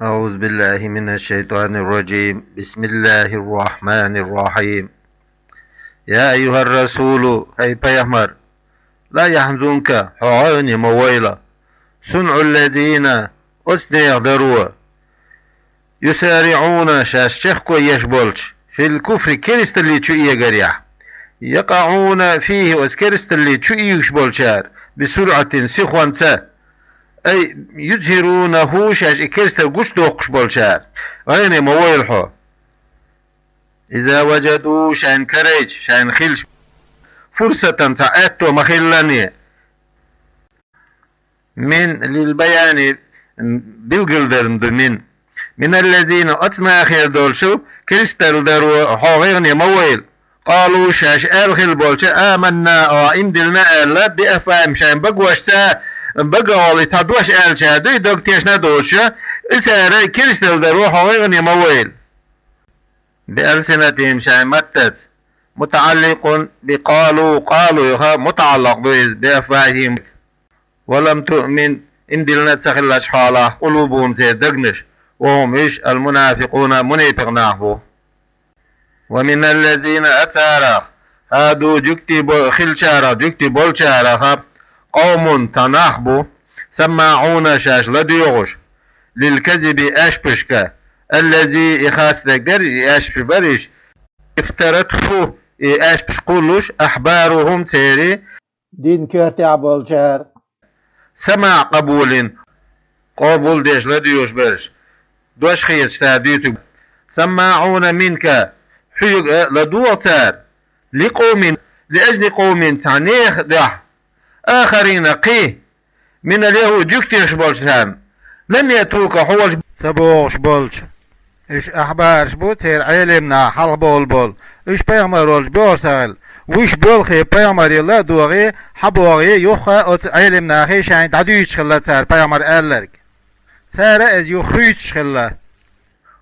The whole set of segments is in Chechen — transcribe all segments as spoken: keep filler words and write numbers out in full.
أعوذ بالله من الشيطان الرجيم. بسم الله الرحمن الرحيم. يا أيها الرسول، хӀай пайхамар, لا يحزنك، хьо гӀайгӀане ма войла, صنع الذين، оцу нехан даро, يسارعون، шаьш чехкоеш болчу, في الكفر، керсталлин чу эгарехь, يقعون فيه، оцу керсталлин чу ийгаш болчара, بسرعة، сихонца, أي يظهرونه، шаьш и керстал гучудоккхуш болчара, гӀайгӀане ма войла хьо. إذا وجدوا، шайна карайча, шайна хилча, فرصة، цхьа аьтто ма-хиллара, من للبيان، билгалдарна ду من. من الذين، оцу нахера долчу, керстал даро, хьо гӀайгӀане ма войла. قالوا، шаьш аьлла хилла болчу, آمنا، оха иман диллина аьлла, بأفواههم، шайн багошца, багахула и цхьа дош аьллачара дуй, дог тешна а доцуш, и цара керстал даро, хьо гӀайгӀане ма войла. بألسنتهم، шайн маттаца. متعلق بقالوا، قالوا-х мутаӀаллакъ ду иза, بأفواههم. ولم تؤمن، иман диллина ца хиллачу хьолахь, قلوبهم، церан дегнаш, وهم، уьш, المنافقون، мунепикъ нах бу. ومن الذين، царах, هادوا، жуьгти бо-, хиллачарах, жуьгти болчарах, قوم، цхьа нах бу, سماعون، шаьш ладоьгӀуш, للكذب، аьшпашка, الذي، и хастаг дара, и аьшпаш бара уьш, افترته، и аьшпаш кхуллуш, أحبارهم، церан дин коьртехь болчара. سماع قبول، къобал деш ладоьгӀуш берш, дош хеташ цара дуьйцург. سماعون منك، хьоьга а ладоьгӀу цара, لقوم، لأجل قوم، цхьа нехан дуьхьа, آخرين، кхин, من اليهود، жуьгтех болчарна, لم يأتوك، хьо волчу ца богӀуш болчу. Уьш ахьбараш бу, церан Ӏелам нах хьалха бовла болу. Уьш пайхамар волчу богӀуш ца хилла. Уьш болхе пайхамаре ладогӀий, хьабогӀий юха оцу Ӏелам нахе шайн дӀадуьйцуш хилла цара пайхамар аьлларг. Цара иза юха хуьйцуш хилла.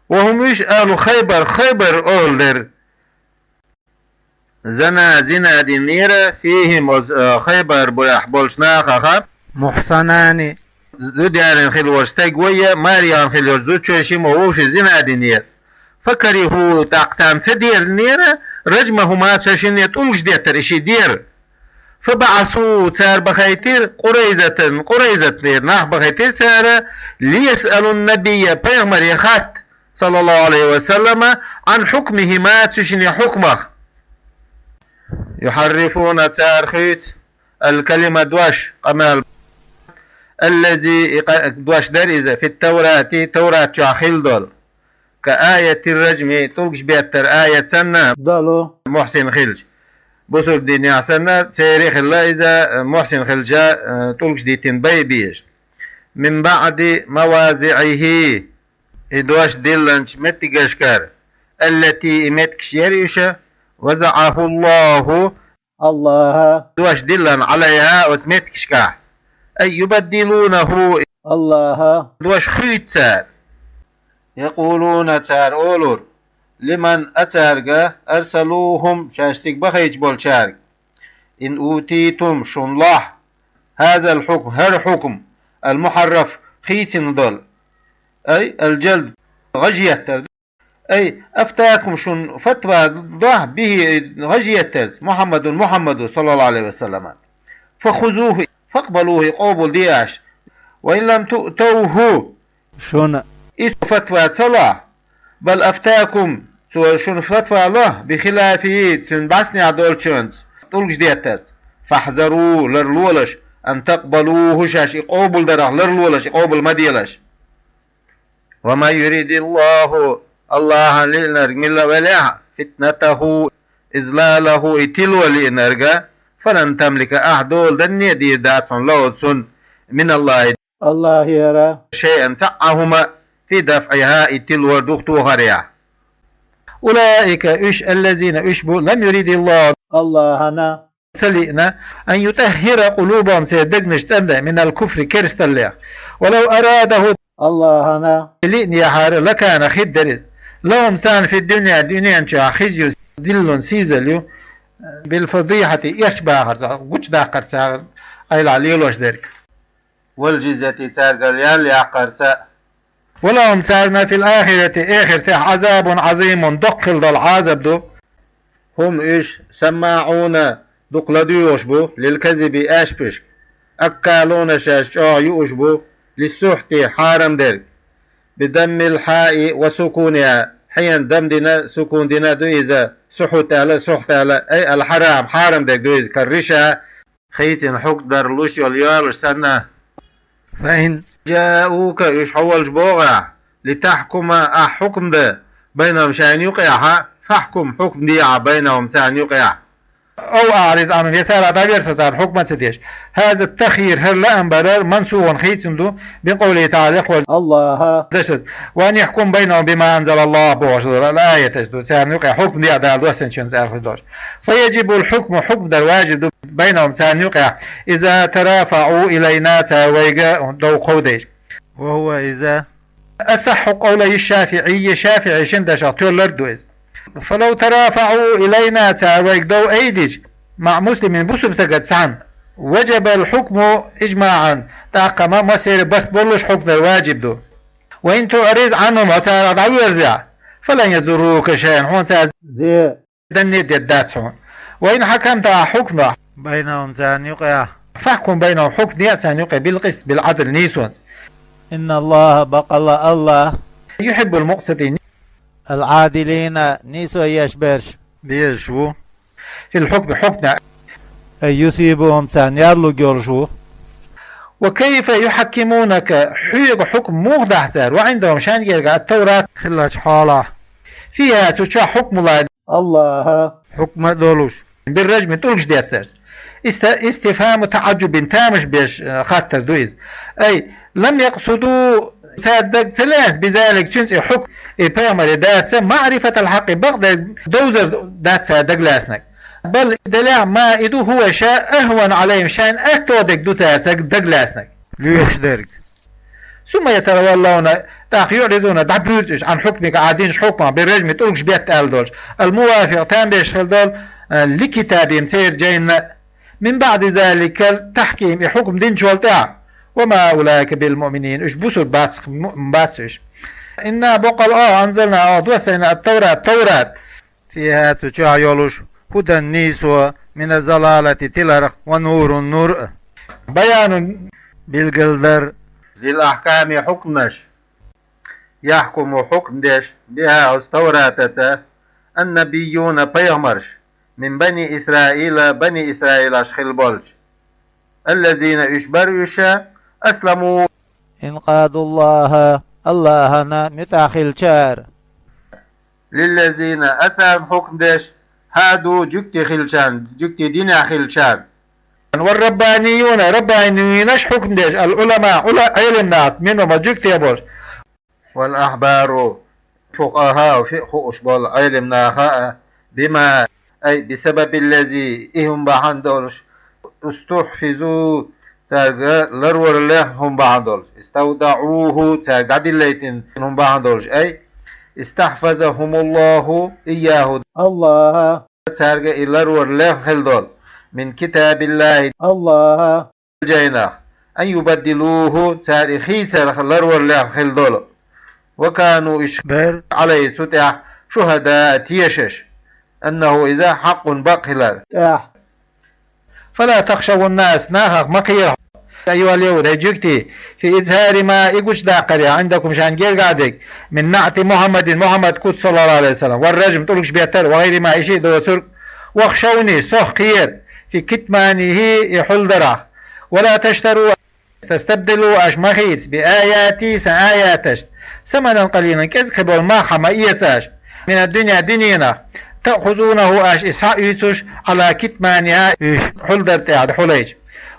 وهم، уьш, أهل خيبر، Хайбар охӀла дара. زنى، зина динера, فيهم، оцу, а, Хайбар буьйхь болчу нахаха, محصنان، зуда ярина хилла волчу стаг вай, марйина хилла йолчу зудчо шимма вовшийн зина динера. فكرهوا، тӀаккха царна ца дерзинера, رجمهما، цу шинне тӀулгаш деттар и ши дера. فبعثوا، цара бахийтира, قريظة، Къурайзатера нах бахийтира цара, ليسألوا النبي، пайхамаре хатта, صلى الله عليه وسلم، عن حكمهما، цу шине хьукмах. يحرفون، цара хуьйцу, الكلم، дош, къамел. الذي، и къа-, дош дара иза, في التوراة، Товрат чохь хилла долу. كآية الرجم، тӀулгаш беттар аят санна, долу, мухьсин хилча. Бусург динехь санна, церан а хилла иза, мухьсин хилча, тӀулгаш диттина бай беза. من بعد موضعه، и дош диллинчу меттигашкара, التي، и меттигаш яра уьш, وضعه الله، Аллаха дош диллина, عليها، оцу меттигашкахь. أي يبدلونه، Аллаха дош хуьйцу цара. يقولون، цара олура, لمن، цаьрга, أرسلوهم، шаьш цига бахийтина болчаьрга. إن أوتيتم، шуна лохь, هذا الحكم، хӀара хьукм, المحرف، хийцина долу, أي الجلد، гӀажа еттар. أي أفتاكم، шуна фатва лохь, به، гӀажа еттарца, محمد، Мухьаммадо, صلى الله عليه وسلم. فخذوه، فاقبلوه، къобал де аш. وإن لم تؤتوه، шуна и фатва ца лохь, بل أفتاكم، цо шуна фатва лохь, بخلافه، цуьнан бӀаьснехь долчуьнца, тӀулгаш деттарца. فاحذروا، ларлолаш, أن تقبلوه، шаьш и къобалдарах ларлолаш, и къобал ма делаш. ومن يرد الله، Аллахьан лиънарг милла велахь, فتنته، إضلاله، и тило лиънарг, فلن تملك، ахь дола данне а дийр дац хьуна, له، цунна, من الله، Аллахьера, شيئا، цхьа а хӀума, في دفعها، и тилор духатохарехь. أولئك، уьш, الذين، уьш бу, لم يرد الله، Аллахьана ца лиъна, أن يطهر قلوبهم، церан дегнаш цӀандан, من الكفر، керсталлех. ولو أراده، Аллахьана лиъна яхьара, لكان، хир дара иза, لهم، царна, في الدنيا، дуьнен чохь, خزي، диллун, сийсазалла ю, بالفضيحة، эрчбахарца, гучудаккхарца, Ӏелахь лелош дерг. والجزية، цаьргара ял яккхарца. ولهم царна في الآخرة эхартехь عذاب عظيم доккха хила долу Ӏазаб ду. هم уьш سماعون дукха ладуьйгӀуш бу للكذب аьшпашка, أكالون шаьш чӀогӀа юуш бу للسحت хьарам дерг. بضم الحاء وسكونها хьенан дам дина, сукун дина ду иза, سحت аьлла, سحت аьлла, أي الحرام хьарам дерг ду иза, كالرشا хийцина хьукмдар луш йолу йолуш санна. فإن جاءوك уьш хьо волчу богӀахь لتحكم ахь хьукм дан بينهم шайна юкъехь, فاحكم хьукм де ахь بينهم царна юкъехь. أو أعرض عنهم я царах дӀаверза царна хьукма ца деш. هذا التخيير хӀара лаам барар منسوخ хийцина ду بقوله تعالى хӀокху Аллаха дашца وأن يحكم بينهم بما أنزل الله бохуш долу аяташ ду царна юкъехь хьукм де Дала доссанчунца аьлла хир долуш. فيجب الحكم хьукм дар важиб ду بينهم царна юкъехь إذا ترافعوا إلينا цара вайга дов кховдийча. وهو إذا أصح قولي الشافعي шафиӀийшин дашах тоьлларг ду иза. فلو ترافعوا إلينا цара вайга дов айдича مع مسلم бусалба стагца цхьаьна وجب الحكم إجماعا тӀаккха ма массеран а барт боллуш хьукм дар важиб ду. وإن تعرض عنهم хьо царах дӀаверзахь فلن يضروك شيئا хьуна цара зе данне а деддац хьуна. وإن حكمت ахь хьукм дахь بينهم царна юкъехь فاحكم بينهم хьукм де царна юкъе بالقسط بالعدل нийсонца. إن الله бакъалла Аллах يحب المقسطين العادلين нийсо еш берш безаш ву في الحكم хьукмехь. أي يثيبهم царна ярлуг йолуш ву. وكيف يحكمونك хьоьга хьукм муха дахь цара وعندهم шайна гергахь التوراة хиллачу хьолахь. فيها цу чохь хьукмулла Аллаха хьукма а долуш بالرجم тӀулгаш деттарца. Иста-, استفهام تعجب тамаш беш, э, хаттар ду иза. أي لم يقصدوا цара даг ца лаьцна بذلك цуьнца и хьукм, и пайхамаре даьрца معرفة الحق бакъдерг довзар дац цара дагалаьцнарг. بل делахь ما إذا هو ша أهون عليهم шайна аьтто дерг ду цара дагалаьцнарг. Лоьхуш дерг. ثم يتولون тӀаккха يعرضون дӀабуьйцу уьш عن حكمك ахь динчу хьукмах بالرجم тӀулгаш бетта аьлла долуш. الموافق там беш хила долу, э, لكتابهم церан жайна. من بعد ذلك التحكيم и хьукм динчул тӀаьхьа. وما أولئك بالمؤمنين уьш бусург бац, муъмин бац уьш. إنا боккъал а أنزلنا а доссийна التوراة Таврат. فيها цу чохь йолуш هدى нийсо من الضلالة тиларх ونور нур а. بيان билгалдар للأحكام хьукмаш. يحكم хьукм деш بها оцу Тавратаца النبيون пайхамарш من بني إسرائيل бани Исраилаш хилла болчу. الذين уьш бара уьш أسلموا انقادوا الله Аллахана муьтӀахь хилчара. للذين а царна хьукм деш هادوا жуьгти хилчарна, жуьгти динехь хилчарна. والربانيون раббанийинаш хьукм деш العلماء Ӏула-, Ӏелам нах منهم жуьгти болуш. والأحبار فقهاء фиъ хууш болу Ӏелам наха а بما أي بسبب الذي и хӀума бахьана долуш استحفظوا цаьрга ларвар лехна хӀума бахьана долуш استودعوه цаьрга дӀадиллийтина хӀума бахьана долуш أي استحفظهم الله إياه Аллаха цаьрга и ларвар лехна хила долу من كتاب الله Аллаха жайнах أن يبدلوه цара и хийцарх ларвар лехна хила долу. وكانوا уьш бер عليه цу тӀехь شهداء тешаш أنه иза حق бакъ хилар тӀехь. فلا تخشوا الناس нахах ма кхера хьо أيها اليهود хӀай жуьгти في إظهار ما и гучудаккхарехь عندكم шайна гергахь дерг من نعت محمد Мухьаммад куц صلى الله عليه وسلم والرجم тӀулгаш беттар وغير ما и шиъ доцург واخشوني сох кхера في كتمانه и хьулдарах. ولا تشتروا تستبدلوا аша ма хийца بآياتي сан аяташца ثمنا قليلا кӀезиг кхин болу мах хьа ма эца аша من الدنيا дуьненах تأخذونه аша и схьаоьцуш على كتمانها уьш хьулдар тӀехь хьулайча.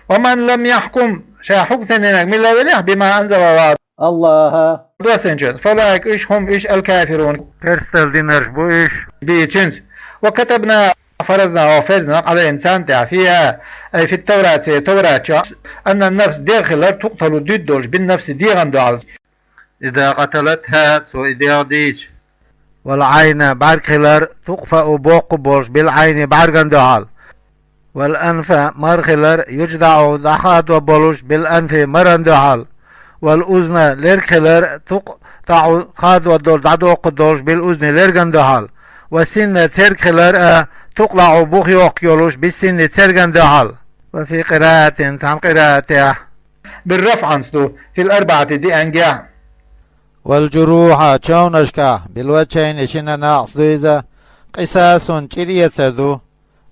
ومن لم يحكم ша хьукм ца динарг мила велахь بما أنزل الله Аллаха доссанчун فأولئك уьш هم уьш الكافرون керстал динарш бу уьш به цуьнца. وكتبنا فرضنا أو فرضنا عليهم царна тӀехь فيها أي في التوراة Таврат чохь أن النفس дегӀ хилар تقتل дуьддолуш بالنفس дегӀан дуьхьал إذا قتلتها цо и дегӀ дийча. والعين бӀаьрг хилар تقفأ боккху болуш بالعين бӀаьрган дуьхьал. والأنف мар хилар يجدع дӀахадо болуш بالأنف маран дуьхьал. والأذن, лерг хилар, تقطع, хадавар долуш, дӀадоккхур долуш, بالأذن, лерган дуьхьал. والسن, церг хилар а, تقلع, бух йоккхуш йолуш, بالسن, церган дуьхьал. وفي قراءة, цхьана къираатехь, بالرفع ду, في الأربعة, деангахь. والجروح, човнашкахь, بالوجهين, шина накъост ду иза, قصاص, чӀир эцар ду.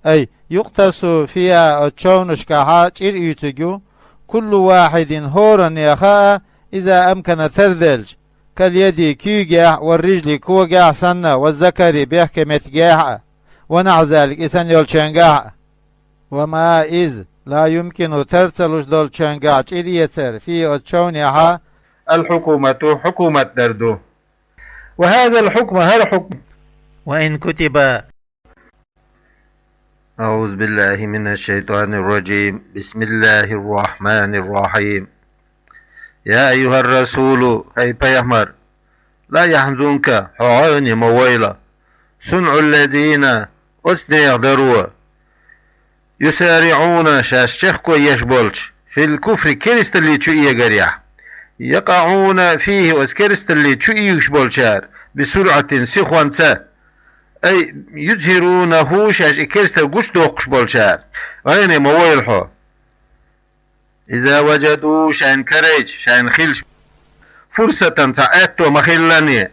أي يقتص فيها, оцу човнашкахьа чӀир оьцург ю, كل واحد, хӀоранна хаьа, إذا أمكن, тарделча, كاليد, куьйгехь, والرجل, когехь санна, والذكر, бехке меттигехь а, ونحو ذلك, и санна йолчуьнгахь а. وما, иза, لا يمكن, тар ца луш долчуьнгахь чӀир эцар, فيه, оцу човнехьа, الحكومة, хьукумат дар ду. وهذا الحكم, хӀара хьукм. وإن كتب. أعوذ بالله من الشيطان الرجيم. بسم الله الرحمن الرحيم. يا أيها الرسول, хӀай пайхамар, لا يحزنك, хьо гӀайгӀане ма войла, صنع الذين, оцу нехан даро, يسارعون, шаьш чехкоеш болчу, في الكفر, керсталли чу эгарехь, يقعون فيه, оцу керсталли чу ийгаш болчара, بسرعة, сихонца, أي يظهرونه, шаьш и керстал гучудоккхуш болчара, гӀайгӀане ма войла хьо. إذا وجدوا, шайна карайча, шайна хилча, فرصة, цхьа аьтто ма-хиллара.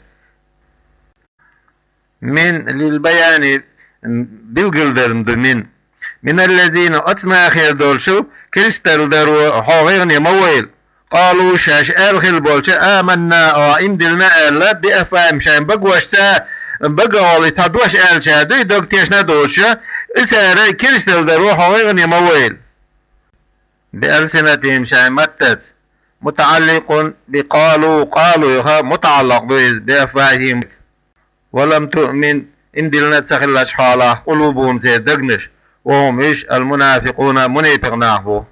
من للبيان, билгалдарна ду من. من الذين, оцу нахера долчу, керстал даро, хьо гӀайгӀане ма войла. قالوا, шаьш аьлла хилла болчу, آمنا, оха иман диллина аьлла, بأفواههم, шайн багошца, багахула цхьа дош аьллачара ду и, дог тешна а доцуш, и цара керстал даро, хьо гӀайгӀане ма войла. بألسنتهم, шайн маттаца. متعلق بقالوا, قالوا-х мутаӀаллакъ ду иза, بأفواههم. ولم تؤمن, иман диллина ца хиллачу хьолахь, قلوبهم, церан дегнаш, وهم, уьш, المنافقون, мунепикъ нах бу.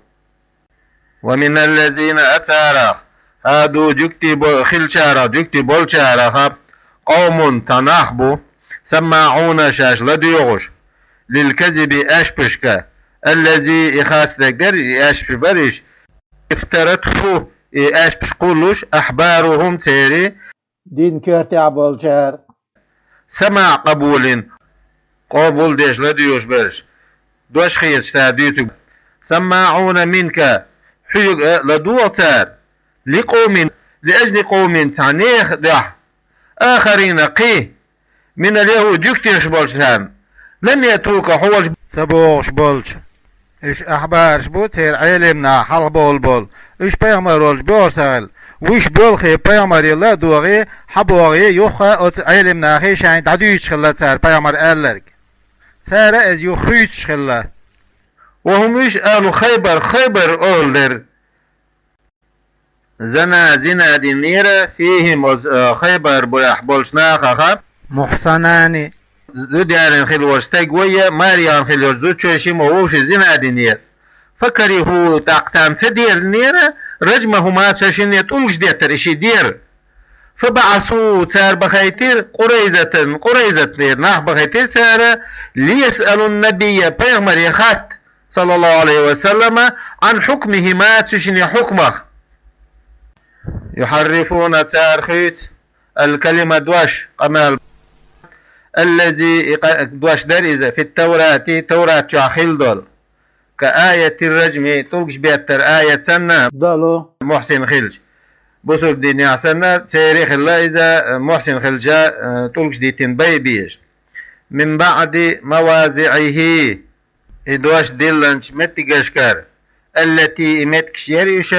ومن الذين, а царах, هادوا, жуьгти бо-, хиллачарах, жуьгти болчарах, قوم, цхьа нах бу, سماعون, шаьш ладоьгӀуш, للكذب, аьшпашка, الذي, и хастаг дара, и аьшпаш бара уьш, افترته, и аьшпаш кхуллуш, أحبارهم, церан динан коьртехь болчара. سماع قبول, къобал деш ладоьгӀуш берш, дош хеташ цара дуьйцург. سماعون منك, хьоьга а ладогӀу цара, لقوم, لأجل قوم, цхьа нехан дуьхьа, آخرين, кхин, من اليهود, жуьгтех болчарна, لم يأتوك, хьо волчу ца богӀуш болчу. Уьш ахьбараш бу, церан Ӏелам нах хьалха бовла болу. Уьш пайхамар волчу богӀуш ца хилла. Уьш болхе пайхамаре ладогӀий, хьабогӀий, юха оцу Ӏелам нахе шайна дӀадуьйцуш хилла цара пайхамар аьлларг. Цара иза юха хуьйцуш хилла. وهم, уьш, أهل خيبر, Хайбар охӀла дара. زنى, зина динера, فيهم, оцу, а, Хайбар буьйхь болчу нахаха, محصنان, зуда ялийна хилла волчу стаг вай я, маре ялийна хилла йолчу зудчо шимма вовшийн зина динера. فكرهوا, тӀаккха царна ца дерзинера, رجمهما, цу шинне тӀулгаш деттар и ши дера. فبعثوا, цара бахийтира, قريظة, Къурайзатера нах бахийтира цара, ليسألوا النبي, пайхамаре хатта, صلى الله عليه وسلم, عن حكمهما, цу шине хьукмах. يحرفون, цара хуьйцу, الكلم, дош, къамел, الذي, и къа-, дош дара иза, في التوراة, Таврат чохь хилла долу. كآية الرجم, тӀулгаш беттар аят санна, долу, мухьсин хилча. Бусург динехь санна, церан а хилла иза, мухьсин хилча, тӀулгаш диттина бай беза. من بعد موضعه, и дош диллинчу меттигашкара, التي, и меттигаш яра уьш,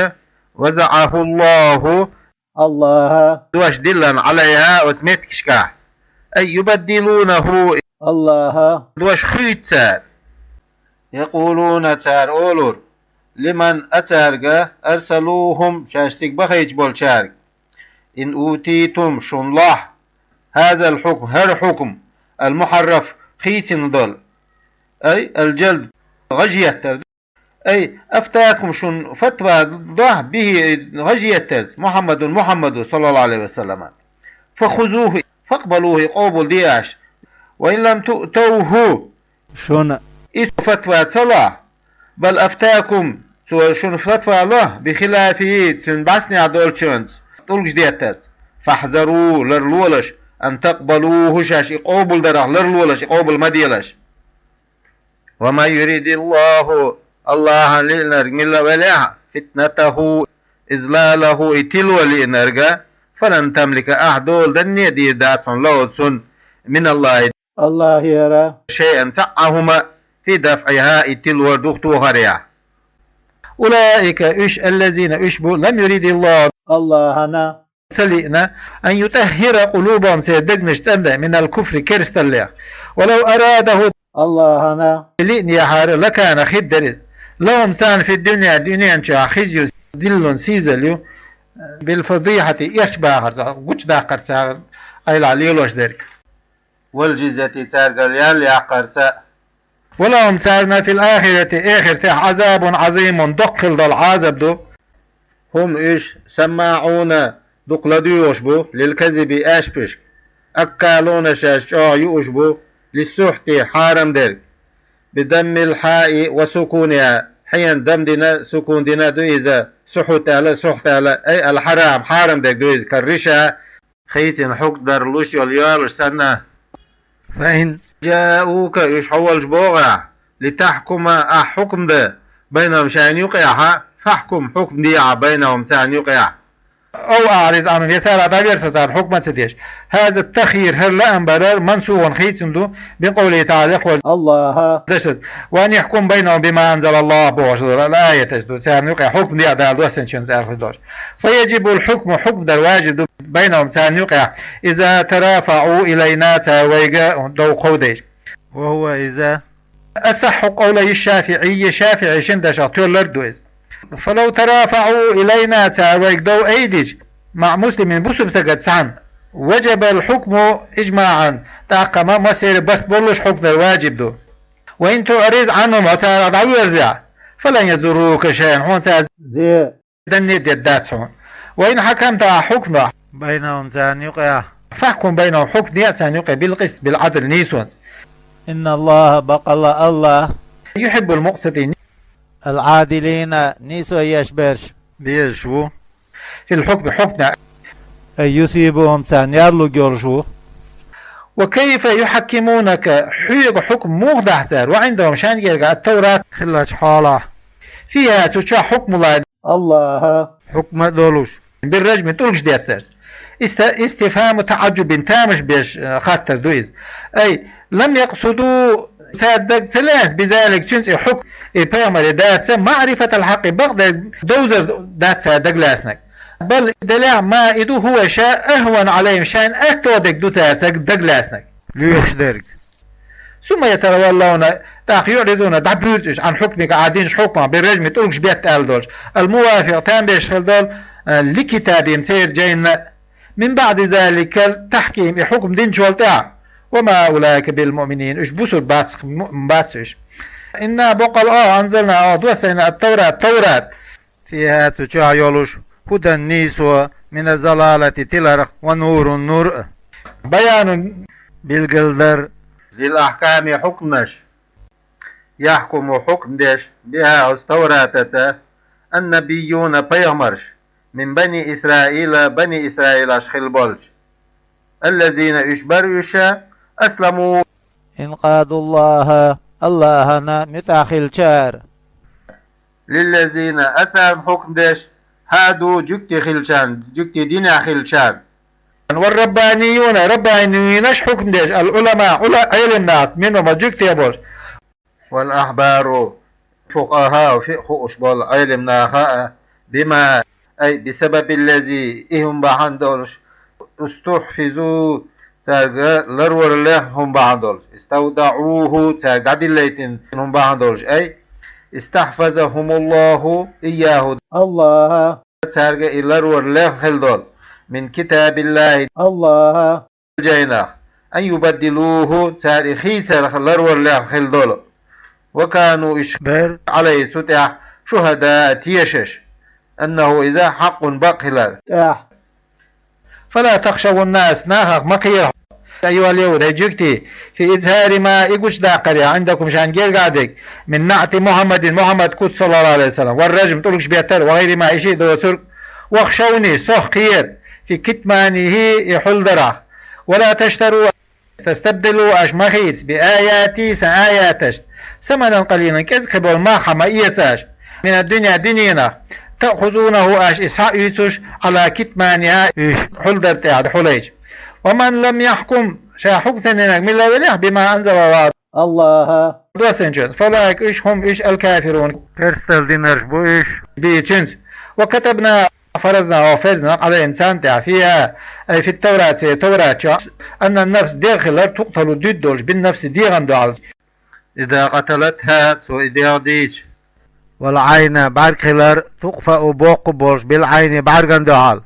وضعه الله, Аллаха дош диллина, عليها, оцу меттигашкахь. أي يبدلونه, Аллаха дош хуьйцу цара. يقولون, цара олура, لمن, а цаьрга, أرسلوهم, шаьш цига бахийтина болчаьрга: إن أوتيتم, шуна лахь, هذا الحكم, хӀара хьукм, المحرف, хийцина долу, أي الجلد, гӀажа еттар, أي أفتاكم, шуна фатва лахь, به, гӀажа еттарца, محمد, Мухьаммадо, صلى الله عليه وسلم, فخذوه, فاقبلوه, къобал де аш, وإن لم تؤتوه, шуна и фатва ца лахь, بل أفتاكم, Цо шуна фатва ло, بخلافه, цуьнан бӀаьснехь долчуьнца, тӀулгаш деттарца. فاحذروا, ларлолаш, أن تقبلوه, шаьш и къобалдарах ларлолаш, и къобал ма делаш. ومن يرد الله, АллахӀа лиънарг мила велахь, فتنته, إضلاله, и тило лиънарг, فلن تملك, ахь дола данне а дийр дац хьуна, له, цунна, من الله, АллахӀера, شيئا, цхьа а хӀума, في دفعها, и тилор духтохарехь. أولئك, уьш, الذين, уьш бу, لم يرد الله, АллахӀа ца лиъна, أن يطهر قلوبهم, церан дегнаш цӀандан, من الكفر, керсталлех. ولو أراده, АллахӀа лиъна яхьара, لكان, хир дара иза, لهم, царна, في الدنيا, дуьнен чохь, خزي, диллун, сийсазалла ю, بالفضيحة, эрчбахарца, гучудаккхарца, Ӏелахь лелош дерг. والجزية, цаьргара ял яккхарца. ولهم, царна, في الآخرة, эхартехь, عذاب عظيم, доккха хила долу Ӏазаб ду. هم, уьш, سماعون, дукха ладуьйгӀуш бу, للكذب, аьшпашка. أكالون, шаьш чӀогӀа юуш бу, للسحت, хьарам дерг. بضم الحاء وسكونها, хьенан дам дина, сукун дина ду иза, سحت аьлла, سحت аьлла, أي الحرام, хьарам дерг ду иза, كالرشا, хийцина хьукмдар луш йолу йолуш санна. فإن جاءوك, уьш хьо волчу богӀу ахь, لتحكم, ахь хьукм дан, بينهم, шайна юкъехь, فاحكم, хьукм де ахь, بينهم, царна юкъехь. أو أعرض عنهم, я царах дӀаверза, царна хьукма ца деш. هذا التخيير, хӀара лаам барар, منسوخ, хийцина ду, بقوله تعالى, хӀокху АллахӀа дашца, وأن يحكم بينهم بما أنزل الله бохуш долу аяташ ду, царна юкъехь хьукм де Дала доссанчуьнца аьлла хир долуш. فيجب الحكم, хьукм дар важиб ду, بينهم, царна юкъехь, إذا ترافعوا إلينا, цара вайга дов кховдийча. وهو, иза, أصح قولي الشافعي, шафиӀийшин дашах тоьлларг ду иза. فلو ترافعوا إلينا, цара вайга дов айдича, مع مسلم, бусалба стагца цхьаьна, وجب الحكم إجماعا, тӀаккха ма массеран а барт боллуш хьукм дар важиб ду. وإن تعرض عنهم, хьо царах дӀаверзахь, فلن يضروك شيئا, хьуна цара зе данне а дийр дац хьуна. وإن حكمت, ахь хьукм дахь, بينهم, царна юкъехь, فاحكم بينهم, хьукм де царна юкъе, بالقسط, بالعدل, нийсонца. إن الله, баккъалла АллахӀ, يحب المقسطين, العادلين, нийсо еш берш безаш ву, في الحكم, хьукмехь, أي يثيبهم, царна ярлуг йолуш ву. وكيف يحكمونك, хьоьга хьукм муха дахь цара, وعندهم, шайна гергахь, التوراة, хиллачу хьолахь, فيها, цу чохь, حكم الله, АллахӀа хьукма а долуш, بالرجم, тӀулгаш деттарца. Иста-, استفهام تعجب, тамаш беш, э, хаттар ду иза. أي لم يقصدوا, цара даг ца лаьцна, بذلك, цуьнца, и хьукм, и пайхамаре дарца, معرفة الحق, бакъдерг довзар дац цара дагалаьцнарг. بل, делахь, ما, и ду, هو, ша, أهون عليهم, шайна аьтто дерг ду цара дагалаьцнарг, лоьхуш дерг. ثم يتولون, тӀаккха, يعرضون, дӀабуьйцу уьш, عن حكمك, ахь динчу хьукмах, بالرجم, тӀулгаш бетта аьлла долуш, الموافق, там беш хила долу, э, لكتابهم, церан жайна, من بعد ذلك التحكيم, и хьукм динчул тӀаьхьа. وما أولئك بالمؤمنين, уьш бусург бац, муъмин бац уьш. إنا, баккъалла Ахь, أنزلنا, Ахь доссийна, التوراة, Таврат, فيها, цу чохь йолуш, هدى, нийсо, من الضلالة, тиларх, ونور, нур а, بيان, билгалдар, للأحكام, хьукмаш. يحكم, хьукм деш, بها, оцу Тавратаца, النبيون, пайхамарш, من بني إسرائيل, бани Исраилаш хилла болчу, الذين, уьш бара уьш, أسلموا, انقادوا الله, АллахӀана муьтӀахь хиллачара, للذين, а царна хьукм деш, هادوا, жуьгти хиллачарна, жуьгти динехь хиллачарна. والربانيون, раббанийинаш хьукм деш, العلماء, Ӏула-, Ӏелам нах, منهم, жуьгтех болуш. والأحبار, فقهاء, фикъхӀ хууш болу Ӏелам наха а, بما, أي بسبب الذي, и хӀума бахьана долуш, استحفظوا, цаьрга ларвар лехна хӀума бахьана долуш, استودعوه, цаьрга дӀадиллийтина хӀума бахьана долуш, أي استحفظهم الله إياه, АллахӀа цаьрга и ларвар лехна хилла долу, من كتاب الله, АллахӀан жайнах, أن يبدلوه, цара и хийцарх ларвар лехна хилла долу. وكانوا, уьш бара, عليه, цу тӀехь, شهداء, тешаш, أنه, иза, حق, бакъ хилар тӀехь. فلا تخشوا الناس, нахах ма кхера хьо, أيها اليهود, хӀай жуьгтий, في إظهار ما, и гучудаккхаре, عندكم, шоана гергахь дерг, من نعت محمد, Мухьаммада куц, صلى الله عليه وسلم, والرجم, тӀулгаш беттар, وغير ما, и шиъ доцург, واخشوني, сох кхера, في كتمانه, и хьулдарах, ولا تشتروا, تستبدلوا, аша ма хийца, بآياتي, сан аяташца, ثمنا قليلا, кӀезиг-кхиболу мах хьа ма эца аша, من الدنيا, дуьненах, تأخذونه, аша иза схьаоьцуш, على كتمانها, уьш хьулдар тӀехь хьулайча. ومن لم يحكم, ша хьукм ца динарг милла велахь, بما أنزل الله, АллахӀа доссийначунца, فأولئك, уьш, هم, уьш, الكافرون, керстал динарш бу уьш, به, цуьнца. وكتبنا, фарзна, оха ферз дина, عليهم, царна тӀехь, فيها, أي في التوراة, церан Таврат чохь, أن النفس, дегӀ хилар, تقتل, дуьйцуш долуш, بالنفس, дегӀан дуьхьал, إذا قتلتها, цо и дегӀ дийцича. والعين, бӀаьрг хилар, تقفأ, боккхур болуш, بالعين, бӀаьрган дуьхьал.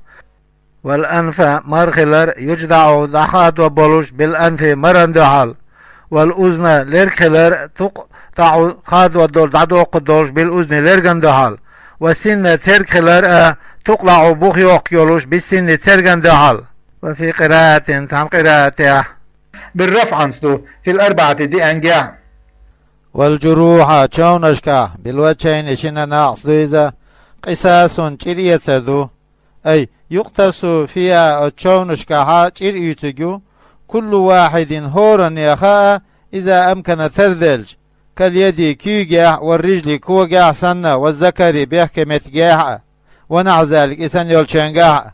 والأنف, мара хилар, يجدع, дӀахадор болуш, بالأنف, маран дуьхьал. والأذن, лерг хилар, تقطع, хадор долуш, дӀадоккхур долуш, بالأذن, лерган дуьхьал. والسن, церг хилар а, تقلع, бух йоккхуш йолуш, بالسن, церган дуьхьал. وفي قراءة, цхьана къираатехь, بالرفع, анцӀа ду, في الأربعة, деангахь. والجروح, човнашкахь, بالوجهين, шина накъост ду иза, قصاص, чӀир эцар ду. أي يقتص فيها, оцу човнашкахьа чӀир оьцург ю, كل واحد, хӀоранна хаьа, إذا أمكن, тарделча, كاليد, куьйгехь, والرجل, когехь санна, والذكر, бехке меттигехь а, ونحو ذلك, и санна йолчуьнгахь а.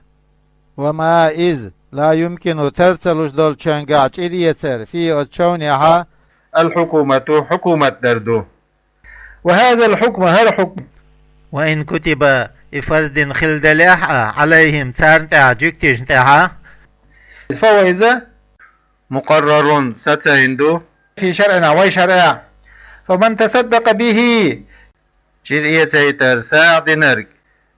وما, иза, لا يمكن, тар ца луш долчуьнгахь чӀир эцар, فيه, оцу човнехьа, الحكومة, хьукумат дар ду. وهذا الحكم, хӀара хьукм, وإن كتب, и фарз дина хилла делахь а, عليهم, царна тӀехь, жуьгташна тӀехь, فهو, иза, مقرر, сацийна ду, في شرعنا, вайн шарӀехь. فمن تصدق به, чӀир эцийтар, сагӀа динарг,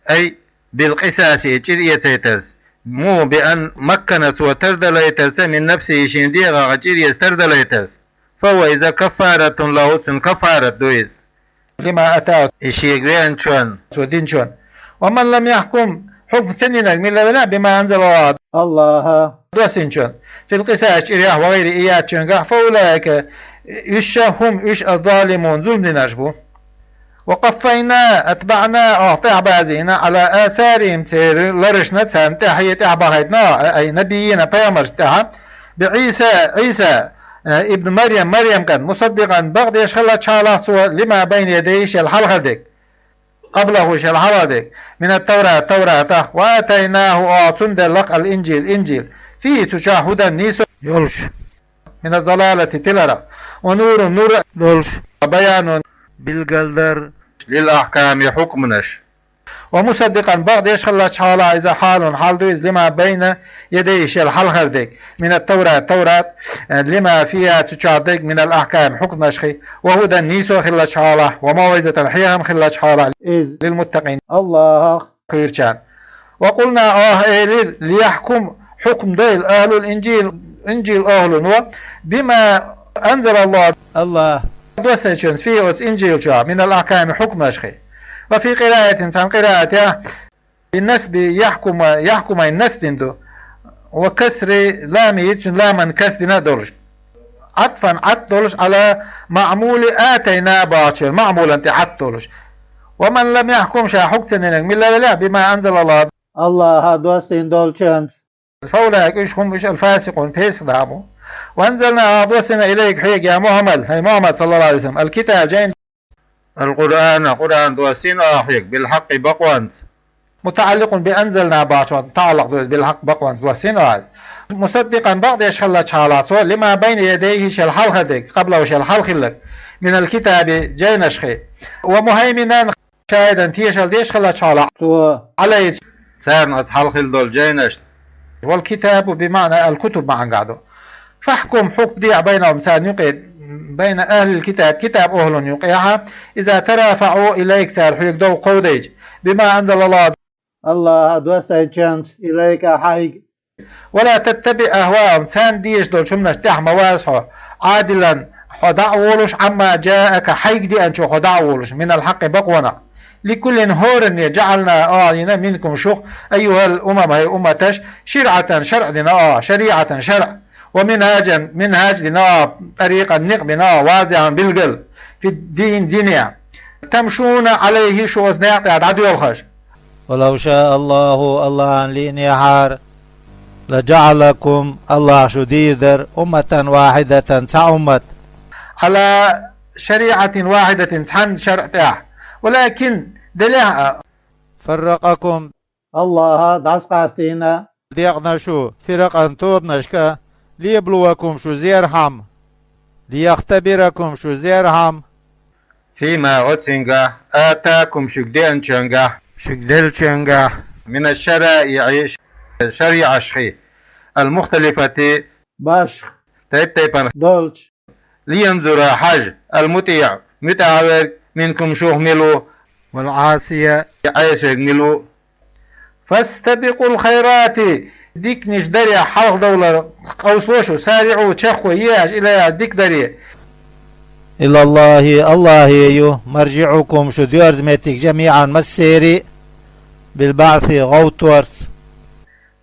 أي بالقصاص, и чӀир эцийтарца, مو بأن مكن, цо тардалийтарца, من نفسه, шен дегӀах чӀир эца тардалийтарца, فهو, иза, كفارة له, цунна каффарат ду иза, لما أتاه, и шега веанчунна, цо динчунна. ومن لم يحكم, хьукм ца динарг милла велахь, بما أنزل الله, АллахӀа доссийначунна, في القصاص, чӀирехь, وغيره, и яцачуьнгахь, فأولئك, уьш, هم, уьш, الظالمون, зулам динарш бу. وقفينا, أتبعنا, оха тӀаьхьабазийна, على آثارهم, церан ларашна, царна тӀаьхье тӀаьхьабахийтина, أي نبيين, пайхамаршна тӀаьхьа, بعيسى, Ӏийса, ابن مريم, Марьям кӀант, مصدقا, бакъдеш хиллачхьалахь цо, لما بين يديه, шел хьалхара дерг, قبله, шел хьалхара дерг, من التوراة, Тавратах, وآتيناه, оха цунна деллакх, الإنجيل, Инжил, فيه, цу чохь, هدى, нийсо йолуш, من الضلالة, тиларах, ونور, нур долуш, وبيان, билгалдар, للأحكام, хьукманаш. ومصدقا, бакъдеш хиллачхьалахь, иза, حال, хьал ду иза, لما بين يديه, шел хьалхара дерг, من التوراة, Таврат, لما فيها, цу чохь дерг, من الأحكام, хьукманашхий, وهدى, нийсо хиллачхьалахь, وموعظة, хьехам хиллачхьалахь, иза, للمتقين, АллахӀах кхоьручарна. وقلنا, оха элира, ليحكم, хьукм дойла, أهل الإنجيل, Инжил охӀлуно, بما أنزل الله, АллахӀа доссийначунца, فيه, оцу Инжил чохь, من الأحكام, хьукманашхий. وفي قراءة, цхьана къираатехь, بنصب يحكم, يحكم, ай насб дина ду, وكسر لامه, цуьнан ламан каср дина а долуш, عطفا, Ӏатф долуш, على معمول آتينا бохучу маӀмулан тӀе Ӏатф долуш. ومن لم يحكم, ша хьукм ца динарг милла велахь, بما أنزل الله, АллахӀа доссийна долчуьнца, فأولئك, уьш, هم, уьш, الفاسقون, песах нах бу. وأنزلنا, оха доссийна, إليك, хьоьга, يا محمد, хӀай Мухьаммад, صلى الله عليه وسلم, الكتاب, жайна, القرآن, Къуръан доссийна оха хьоьга, بالحق, бакъонца. متعلق بأنزلنا бохучунна таӀаллакъ ду иза, بالحق, бакъонца доссийна оха иза. مصدقا, бакъдеш хиллачхьалахь цо, لما بين يديه, шел хьалхара дерг, قبله, шел хьалха хилларг, من الكتاب, жайнашхий. ومهيمنا, شاهدا, тешалла деш хиллачхьалахь цо, عليه, царна, оцу хьалха хилла долу жайнашна. والكتاب بمعنى الكتب маьӀна ду. فاحكم, хьукм де بينهم, царна юкъе, بين أهل الكتاب, китаб охӀлун юкъехьа, إذا ترافعوا إليك, цара хьоьга дов кховдийча, بما أنزل الله, АллахӀа доссийначуьнца, إليك, хьайга. ولا تتبع أهواءهم, царна дезаш долчу хӀуманаш тӀехь ма ваза хьо, عاجلا, хьо дӀа а волуш, عما جاءك, хьайга деанчух хьо дӀа а волуш, من الحق, бакъонах. لكل, хӀоранна, جعلنا, оха йина, منكم, шух, أيها الأمم, хӀай умматаш, شرعة, шарӀ дина оха, شريعة, шарӀ. ومنهاجا، منهاج дина, طريقا никъ бина, واضحا билгал, في الدين дине. تمشون عليه шу оцу некъа тӀехь дӀадоьлхуш. ولو شاء الله Аллахьан лиънехьара, لجعلكم Аллахь шу дийр дара, أمة واحدة цхьа уммат. على شريعة واحدة цхьана шарӀ тӀехь. ولكن делехь а. فرقكم Аллахьа дӀасакъастийна. Декъна шу, فرقا тобанашка, ليبلوكم шу зерхьама, ليختبركم шу зерхьама. فيما оцуьнгахь, آتاكم шуьга деанчуьнгахь, шуьга деллачуьнгахь, من الشرائع шариӀаташхий, المختلفة башха, тайп-тайпана долчу. لينظر хьажа, المطيع муьтӀахь верг, منكم шух мила ву, والعاصي Ӏеса верг мила ву. فاستبقوا الخيرات диканаш дарехь хьалхадовлар къовсало шу, سارعوا чекхъе еза إليها дика даре. إلى الله Аллахье ю, مرجعكم шу доьрзу меттиг, جميعا массеран а, بالبعث гӀовттарца.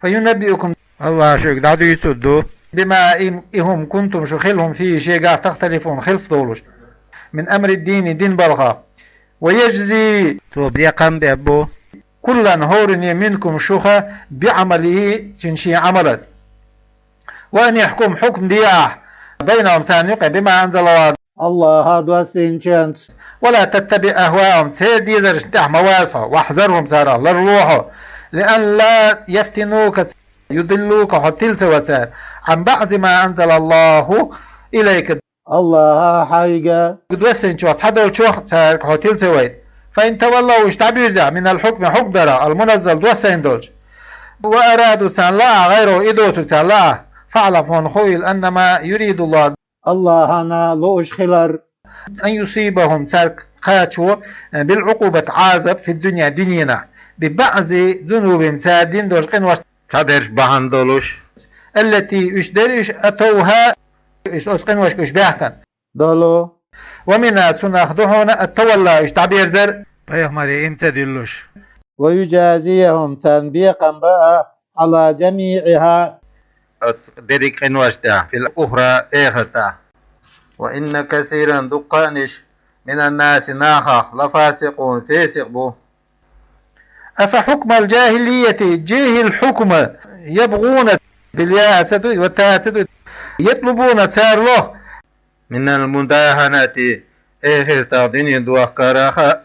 فينبئكم Аллахь шуьга дӀадуьйцур ду. بما إن هم كنتم шу хилла, هم فيه шегахь, تختلفون хилф долуш, من أمر الدين дин балхах. ويجزي цо бекхам беш бу, كلا хӀоранне, منكم шух, بعمله цуьнан шен Ӏамалца. وأن احكم хьукам де ахь, بينهم царна юкъахь, بما أنزل الله Аллахьа доссийначуьнца. ولا تتبع أهواءهم церан дезаршна тӀехь ма ваза хьо, واحذرهم царах ларло хьо, لئلا يفتنوك يضلوك хьо тила ца ван цара, عن بعض ما أنزل الله إليك Аллахьа хьайга доссийначух цхьадолчух цаьрга хьо тила ца вайта. فإن تولوا уьш дӀабирзехь, من الحكم хьукам дарах, المنزل доссийна долчу, وأرادوا царна лаахь, غيره и доцург царна лаахь, فاعلم хьуна хуийла, أنما يريد الله Аллахьана лууш хилар, أن يصيبهم цаьрга кхачо, بالعقوبة Ӏазап, في الدنيا дуьненахь, ببعض ذنوبهم цара дина долчу къиношца цхьадерш бахьана долуш, التي уьш дерриш, أتوها уьш оцу къиношка уьш баьхкина долу. ومنها цунах ду хьуна, أن تولى уьш дӀаберзар, пайхамаре иман ца дуьллуш. ويجازيهم царна бекхам бан а, على جميعها оцу дерриг къиношна тӀехь, في الأخرى эхартахь. وإن كثيرا дуккха а ниш, من الناس нахах, لفاسقون фесикъ бу. أفحكم الجاهلية жехӀил хьукма, يبغون بالياء ца дуй, ва та ца дуй, يطلبون цара лоху, من المداهنة эхартахь дуьне дохкарах а,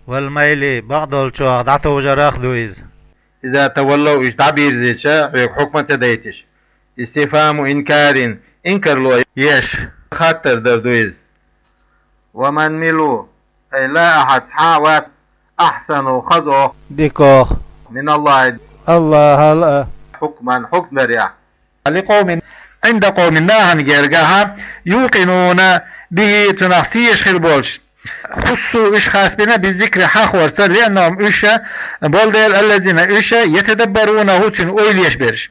والميل бакъдолчух дӀатовжарах а ду иза. إذا تولوا уьш дӀабирзича, хьоьга хьукма ца дайтича. استفهام إنكار инкарло еш, хаттар дар ду иза. ومن мила ву, أي لا أحد цхьа а вац, أحسن хазох, дикох, من الله Аллахьал а, حكما хьукам дарехь, لقوم عند قوم нахана гергахь, يوقنون به цунах тешаш хилла болчу. خصوا уьш хасбина بالذكر хьахорца, لأنهم уьш болу дела, الذين уьш يتدبرونه цуьнан ойла еш берш.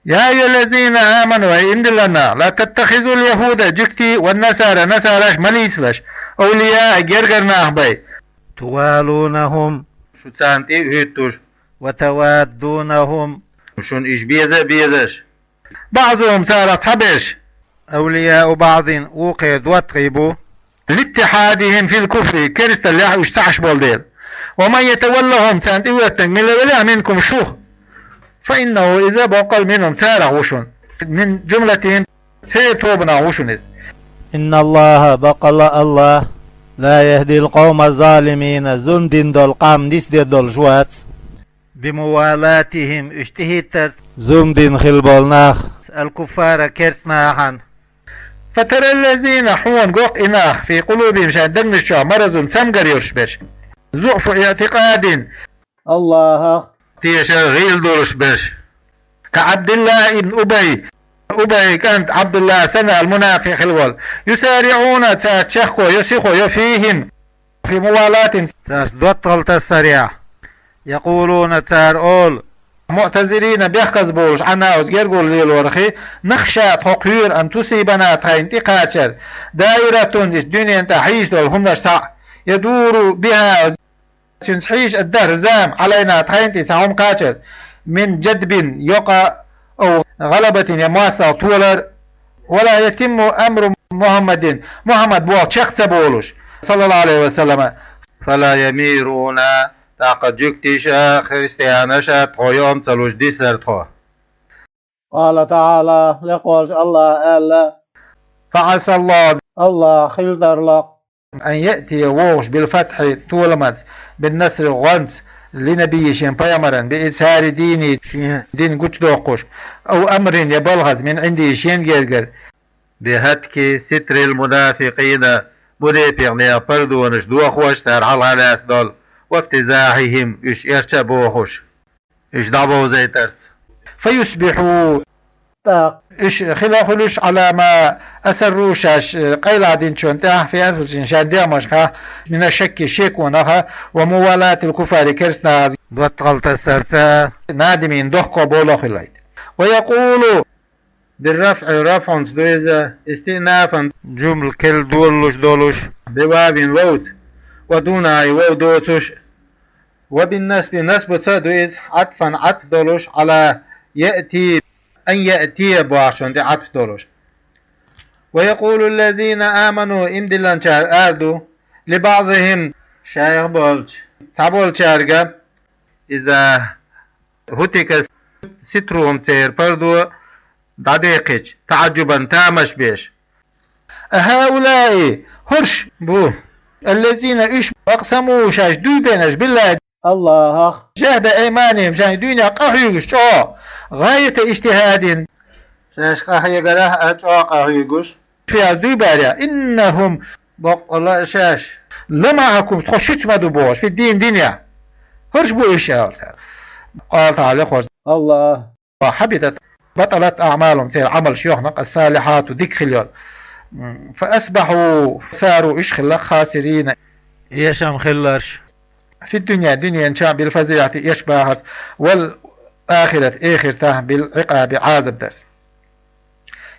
يا أيها الذين آمنوا أي иман диллина нах, لا تتخذوا اليهود жуьгтий, والنصارى насараш ма лецалаш, أولياء гергара нах бай. توالونهم шу царна тӀе а хӀуьттуш, وتوادونهم шуна уьш беза а безаш. بعضهم царах цхьаберш, أولياء بعض вукхеран доттагӀий бу, لاتحادهم في الكفر керсталлехь уьш цхьаъ болу дела. ومن يتولهم царна тӀехӀоьттинарг мила велахь, منكم шух, فإنه иза боккъал منهم царах ву шуна, من جملتهم церан тобанах ву шуна иза. إن الله баккъалла Аллахь, لا يهدي القوم الظالمين зулам дина долу къам нисдеш долуш вац. بموالاتهم уьш тӀехӀиттарца, зулам дина хилла болу нах, الكفار керста нахана. فترى الذين хьуна го-кх и нах, في قلوبهم шайн дегнаш чохь, مرض цамгар йолуш берш, ضعف اعتقاد Аллахьах тешар гӀийла долуш берш, كعبد الله بن أبي Убай кӀант Ӏабдулла санна, المنافق хилла волу, يسارعون царца чехко йо, сихо йо, فيهم في موالاتهم царца доттагӀалла тасарехь, يقولون цара олу, معتذرين бехказа болуш, عنا оцу гергарло лелорах, نخشى тхо кхоьру, أن تصيبنا тхайна тӀекхачар, دائرة иза дуьненан тӀехь хьийзаш долу хӀуманаш цхьаъ, يدور بها цуьнца хьийзаш الدهر зама, علينا тхайна тӀе цхьа хӀума кхачар, من جدب йокъа, أو غلبة, я моастагӀал толар, ولا يتم أمر محمد, Мухьаммад боху чекх ца болуш, саллаллаху Ӏалайхи ва саллама, فلا يميرون, тӀаккха жуьгтиша, христианаша тхо йоӀам ца луш дисар тхо. قال تعالى, лекха волчу АллахӀа аьлла: فعسى الله, АллахӀ хила тарло, أن يأتي, вогӀуш, بالفتح, толамаца, بالنصر, гӀоьнца, لنبيه, шен пайхамаран, بإظهار دينه, шен дин гучудоккхуш, أو أمر, я балхаза, من عنده, шен гергара, بهتك ستر المنافقين, мунепикъ нехан пардонаш дохош, цара хьалха лаьцна долу, وافتضاحهم, уьш эрча а бохуш, уьш дӀабовзийтарца. فيصبحوا, тӀаккха уьш хила хуьлуш, على ما أصروا, шаьш, э, къайладинчунна тӀехь, في أنفسهم, шайн дегӀмашкахь, من الشك, шеконах, وموالاة الكفار, керстанаха доттагӀал тасарца, نادمين, дохко болу хуьлуш. ويقول, بالرفع, рафӀунца ду иза, استئنافا, жумла керла долалуш долуш, بواو, вовца, ودونها, и вов доцуш, وبالنصب, насбуца ду иза, عطفا, Ӏатф долуш, على يأتي, أن يأتي бохучунна тӀе Ӏатф долуш. ويقول الذين آمنوا, иман диллинчара ала ду, لبعضهم, шайх болчу, цхьаболчаьрга, إذا هتك سترهم, церан пардо дӀадеккхича, تعجبا, тамаш беш. أهؤلاء, хӀорш бу, الذين, уьш, أقسموا, шаьш дуй бинарш, بالله, АллахӀах, جهد أيمانهم, шайн дуьйна къахьоьгуш чӀогӀа, غاية اجتهاد, шаьш къахьегарехь а чӀогӀа къахьоьгуш, шаьш дуй бинарш, إنهم, баккъалла а шаьш, لمعكم, тхо шуьца ма ду бохуш, في الدين, динехь. ХӀорш бу уьш, аьлла цара. قال تعالى, лекха волчу АллахӀа: وحبطت, بطلت أعمالهم, церан Ӏамалш йохна, الصالحات, дика хилла йолу. М, فأصبحوا, صاروا, уьш хилла, خاسرين, эшам хилларш. في الدنيا, дуьнен чохь, بالفضيحة, эшбахарца, والآخرة, эхартахь, بالعقاب, Ӏазап дарца.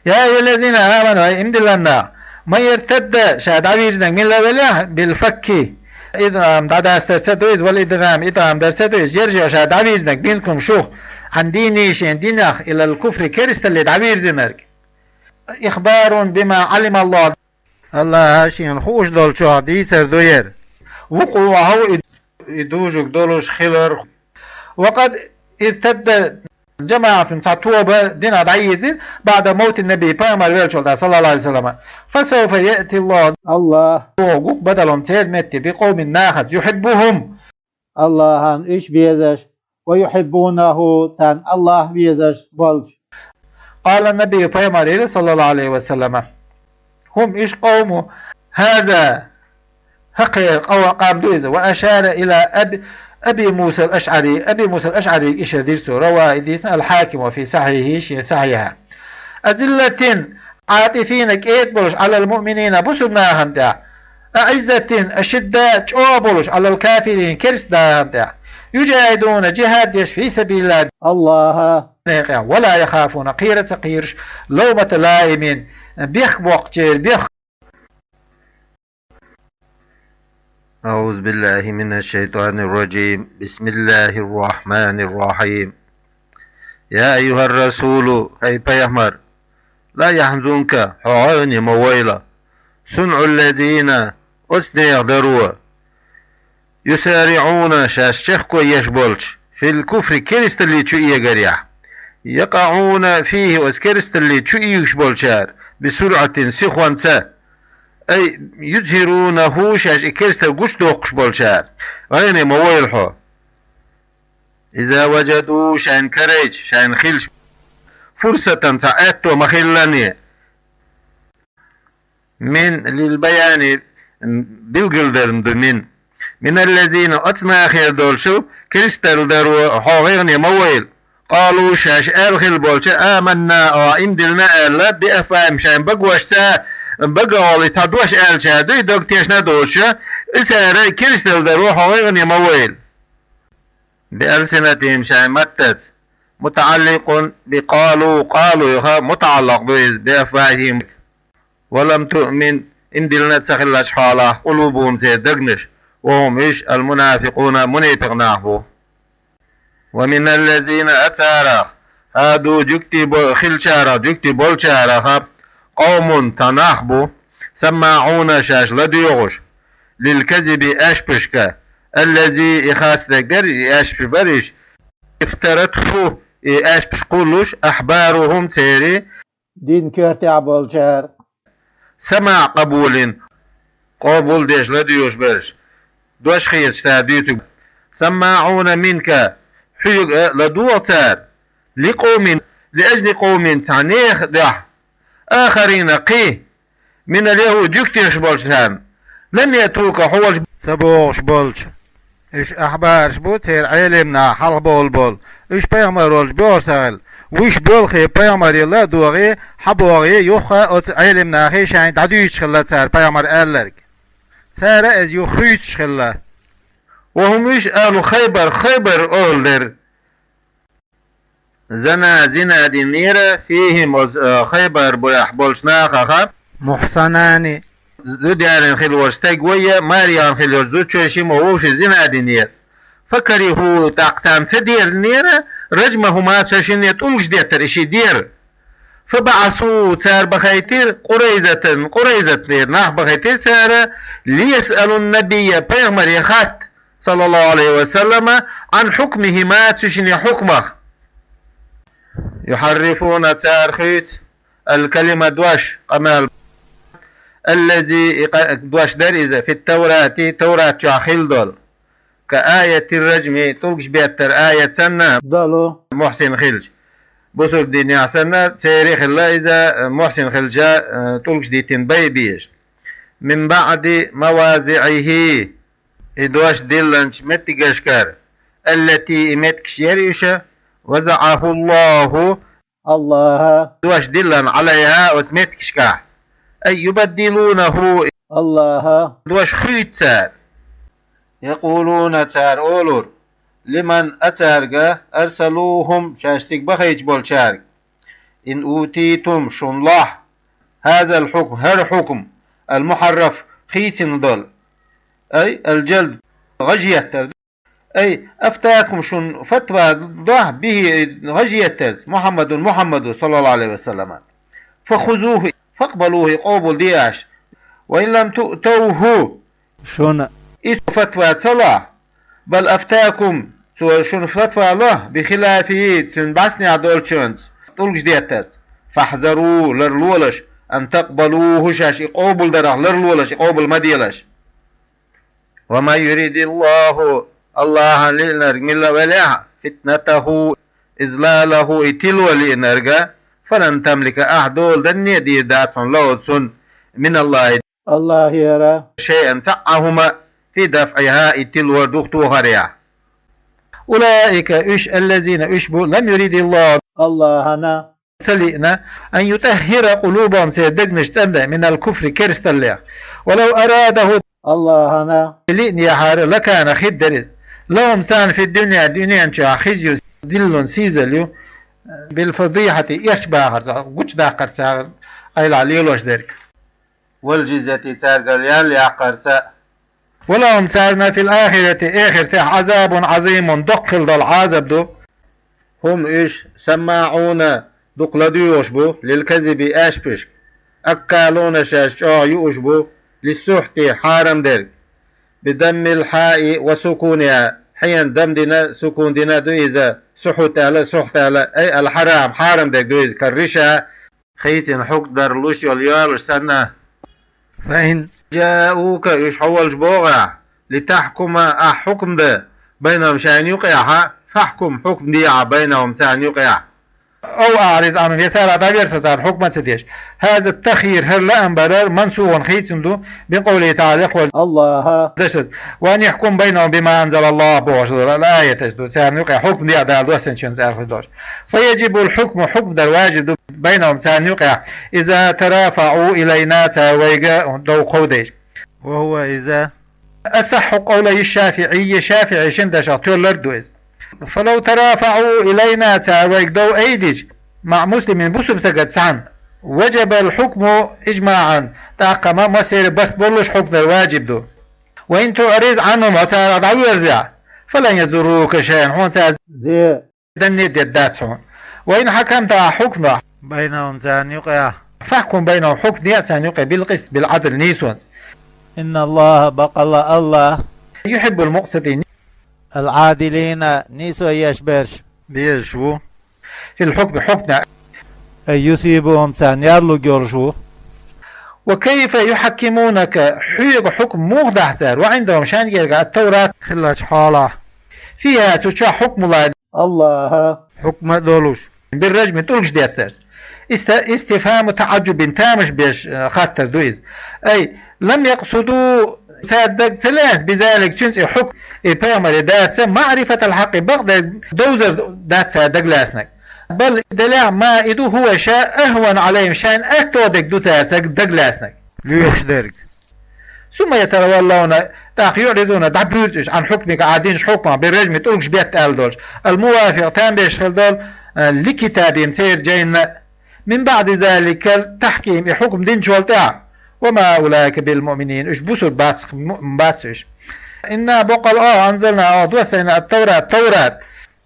يا أيها الذين آمنوا, ай иман диллина нах, من يرتد, ша дӀавирзинарг, мила велахь, بالفك, идгӀам дӀадастарца ду иза, والإدغام, идгӀам дарца ду иза, يرجع, ша дӀавирзинарг, منكم, шух, عن دينه, шен динах, إلى الكفر, керсталле дӀавирзинарг. إخبار بما علم الله, АллахӀа шена хууш долчух дийцар ду хӀара. وقوعه, и, и дужуг долуш хилар. وقد ارتد جماعة, цхьа тоба динах дӀаерзира, بعد موت النبي, пайхамар веллачул тӀаьхьа, صلى الله عليه وسلم. فسوف يأتي الله, АллахӀа, гух бадалом церан метте, بقوم, нахаца, يحبهم, АллахӀан уьш безаш, ويحبونه, царна АллахӀ везаш болчу. قال النبي, пайхамар элира, صلى الله عليه وسلم: هم, уьш, قوم هذا, хӀокхеран къа-, къам ду иза, وأشار إلى أبي, أبي موسى الأشعري, Аби Муса ал-АшӀарига ишар дира цо, رواه, и дийцина, الحاكم في صحيحه, шен сахьихьехь. أذلة, عاطفين, кӀеда болуш, على المؤمنين, бусулба нахана тӀехь, أعزة, أشداء, чӀогӀа болуш, على الكافرين, керста нахана тӀехь, يجاهدون, джихӀад деш, في سبيل الله, АллахӀан некъехь, ولا يخافون, кхера а ца кхоьруш, لومة لائم, бехк боккхучеран бехк. أعوذ بالله من الشيطان الرجيم. بسم الله الرحمن الرحيم. يا أيها الرسول, хӀай пайхамар, لا يحزنك, хьо гӀайгӀане ма войла, صنع الذين, оцу нехан даро, يسارعون, шаьш чехко еш болчу, في الكفر, керсталле чу эгарехь, يقعون فيه, оцу керсталле чу ийгаш болчара, بسرعة, сихонца, أي يظهرونه, шаьш и керстал гучудоккхуш болчара, гӀайгӀане ма войла хьо. إذا وجدوا, шайна карайча, шайна хилча, فرصة, цхьа аьтто ма-хиллара. من للبيان, билгалдарна ду من. من الذين, оцу нахера долчу, керстал даро хьо гӀайгӀане ма войла. قالوا, шаьш аьлла хилла болчу, آمنا, ахьа иман диллина аьлла, بأفواههم, шайн багошца, багахула и цхьа дош аьллачара дуй, дог тешна а доцуш, и цара керстал даро хьо гӀайгӀане ма войла. بألسنتهم, шайн маттаца. متعلق بقالوا, قالوا-х мутаӀаллакъ ду иза, بأفواههم. ولم تؤمن, иман диллина ца хиллачу хьолахь, قلوبهم, церан дегнаш, وهم, уьш, المنافقون, мунепикъ нах бу. ومن الذين, оцарах, هذا жуьгти бо-, хилчарах, жуьгти болчарах, قوم цхьа нах бу, سماعون шаьш ладоьгӀуш, للكذب аьшпашка, الذي и хастаг дара, и аьшпаш бара уьш, افترته и аьшпаш кхуллуш, أحبارهم церан дин коьртехь болчара. سماع قبول къобал деш ладоьгӀуш берш, дош хеташ цара дуьйцург. سماعون منك хьоьга а ладоьгӀу цара, لقوم لأجل قوم цхьа нехан дуьхьа, آخرين кхин, من اليهود жуьгтех болчарна, لم يأتوك хьо волчу ца богӀуш болчу. Уьш ахьбараш бу, церан Ӏелам нах хьалха бовла болу. Уьш пайхамар волчу богӀуш ца хилла. Уьш боьлхий пайхамаре ладогӀий, хьабогӀий юха оцу Ӏелам нахе шайна дӀадуьйцуш хилла цара пайхамар аьлларг. Цара иза юха хуьйцуш хилла. وهم уьш أهل خيبر Хайбар охӀла дара. زنى зина динера, فيهم оцу, э, Хайбар буьйхь болчу нахах, محصنان зуда ялийна хилла волчу стаг вай а, маре яхна хилла йолчу зудчо шиммо вовшийн зина динера. فكرهوا тӀаккха царна ца дерзинера, رجمهما цу шинне тӀулгаш деттар и ши дера. فبعثوا цара бахийтира, قريظة Къурайзатера нах бахийтира цара, ليسألوا النبي пайхамаре хатта, صلى الله عليه وسلم, عن حكمهما цу шине хьукмах. يحرفون цара хуьйцу, الكلم дош, къамел, الذي и къа-, дош дара иза, في التوراة Таврат чохь хилла долу. كآية الرجم тӀулгаш беттар аят санна, долу мухьсин хилча. Бусург динехь санна, церан хилла иза, мухьсин хилча, э, тӀулгаш диттина бай безаш. من بعد موضعه и дош диллинчу меттигашкара, التي и меттигаш яра уьш, وضعه الله Аллаха дош диллина, عليها оцу меттигашкахь, أي يبدلونه Аллаха дош хуьйцу цара. يقولون цара олура, لمن а цаьрга, أرسلوهم шаьш цига бахийтина болчаьрга, إن أوتيتم шуна лахь, هذا الحكم хӀара хьукм, المحرف хийцина долу, أي الجلد гӀажъеттар ду, أي أفتاكم шуна фатва лохь, به гӀажъеттарца, محمد Мухьаммадо, صلى الله عليه وسلم. فخذوه فاقبلوه къобал де аш. وإن لم تؤتوه шуна и фатва ца лахь, بل أفتاكم цо шуна фатва лохь, بخلافه цуьнан бӀаьснехь долчуьнца, тӀулгаш деттарца. فاحذروا ларлолаш, أن تقبلوه шаьш и къобалдарах ларлолаш, и къобал ма делаш. ومن يرد الله Аллахьан лиънарг милла велахь, فتنته إضلاله и тило лиънарг, فلن تملك ахь дола данне а дийр дац хьуна, له цунна, من الله Аллахера شيئا цхьа а хӀума, في دفعها и тилор духтохарехь. أولئك уьш, الذين уьш бу, لم يرد الله Аллахьана ца лиъна, أن يطهر قلوبهم церан дегнаш цӀандан, من الكفر керсталлех. ولو أراده Аллахьана лиънехьара, لكان хир дара иза, لهم царна, في الدنيا дуьнен чохь, خزي диллун сийзал ю, بالفضيحة эрчбахарца, гучудаккхарца, айла лелош дерг. والجزية цаьргара ял яккхарца. ولهم царна, في الآخرة эхартехь, عذاب عظيم доккха хила долу Ӏазап ду. هم уьш, سماعون дукха ладуьйгӀуш бу, للكذب аьшпашка, أكالون шаьш чӀогӀа юуш бу, للسحت хьарам дерг. بضم الحاء وسكونها хьенан дам дина, сукун дина ду иза, سحت аьлла, سحت аьлла, أي الحرام хьарам дерг ду иза, كالرشا хийцина хьукм дар луш йолу йолуш санна. فإن جاءوك уьш хьо волчу богӀахь, لتحكم ахь хьукм дан, بينهم шайна юкъехь, فاحكم хьукм де ахь, بينهم царна юкъехь. أو أعرض عنهم я царах дӀаверза хьо, царна хьукма ца деш. هذا التخيير хӀара лаам барар منسوخ хийцина ду, بقوله تعالى яххой Аллаха дашаца, وأن يحكم بينهم بما أنزل الله бохуш долу аяташ ду, царна юкъехь хьукм де Дала доссанчуьнца аьлла хир долуш. فيجب الحكم хьукм дар важиб ду, بينهم царна юкъехь, إذا ترافعوا إلينا цара вайга дов кховдайча. وهو иза أصح قولي الشافعي шафиӀий шин дашах тоьлларг ду иза. فلو ترافعوا إلينا цара вайга дов айдича, مع مسلم бусург сагат цхьаьна, وجب الحكم إجماعا тӀаккха ма массеран баст боллуш хьукм дар важиб ду. وإن تعرض عنهم хьо царах дӀаверзахь, فلن يضروك شيئا хьуна цара зе данне а деддац хьуна. وإن حكمت, хьукм дехь, بينهم, царна юкъехь, فاحكم بينهم, хьукм де царна юкъе, بالقسط, بالعدل, нийсонца. إن الله, бакъалла АллахӀ, يحب المقسطين, العادلين, нийсо еш берш безаш ву. في الحكم, хьукмехь, أي يثيبهم, царна ярлуг йолуш ву. وكيف يحكمونك, хьоьга хьукм муха дахь цара, وعندهم, шайна гергахь, التوراة, хиллачу хьолахь, فيها, цу чохь, حكم الله, АллахӀан хьукма а долуш, بالرجم, тӀулгаш деттарца. Иста-, استفهام تعجب, тамаш беш, э, хаттар ду иза. أي لم يقصدوا, цара даг ца лаьцна, بذلك, цуьнца, и хьукм, и пайхамаре дарца, معرفة الحق, бакъдерг довзар дац цара дагалаьцнарг. بل, делахь, ما, и ду, هو, ша, أهون عليهم, шайна аьтто дерг ду цара дагалаьцнарг, лоьхуш дерг. ثم يتولون, тӀаккха, يعرضون, дӀабуьйцу уьш, عن حكمك, хьан динчу хьукмах, بالرجم, тӀулгаш бетта аьлла долуш, الموافق, там беш хила долу, э, لكتابهم, церан жайна, من بعد ذلك التحكيم, и хьукм динчул тӀаьхьа. وما أولئك بالمؤمنين, уьш бусург бац, муъмин бац уьш. إنا, бакъалла Оха, أنزلنا, Оха доссийна, التوراة, Таврат,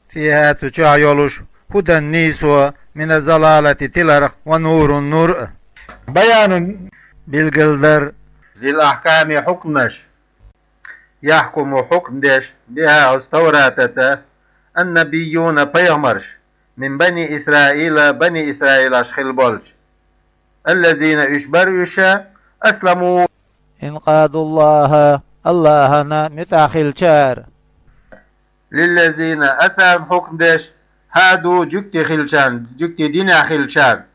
فيها, цу чохь йолуш, هدى, нийсо, من الضلالة, тиларх, ونور, нур а. بيان, билгалдар, للأحكام, хьукмаш. يحكم, хьукм деш, بها, оцу Тавратаца, النبيون, пайхамарш, من بني إسرائيل, Бани Исраилаш хилла болчу. الذين, уьш бара уьш, أسلموا, انقادوا الله, АллахӀана муьтӀахь хиллачара. للذين, а царна хьукм деш, هادوا, жуьгти хиллачарна, жуьгти динехь хиллачарна.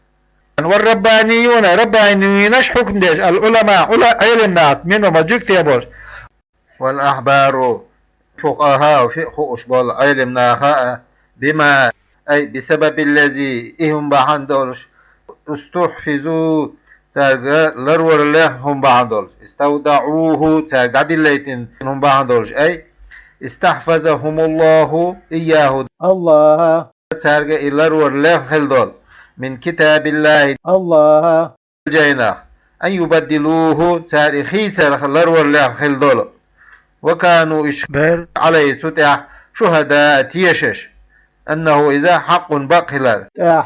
والربانيون, раббанийинаш хьукм деш, العلماء, Ӏула-, Ӏелам нах, منهم, жуьгтех болуш. والأحبار, فقهاء, фикъхӀ хууш болу Ӏелам наха а, بما, أي بسبب الذي, и хӀума бахьана долуш, استحفظوا, цаьрга ларвар лехна хӀума бахьана долуш, استودعوه, цаьрга дӀадиллийтина хӀума бахьана долуш, أي استحفظهم الله إياه, АллахӀа цаьрга и ларвар лехна хилла долу, من كتاب الله, АллахӀан жайнах, أن يبدلوه, цара и хийцарх ларвар лехна хилла долу. وكانوا, уьш бара, عليه, цу тӀехь, شهداء, тешаш, أنه, иза, حق, бакъ хилар тӀехь.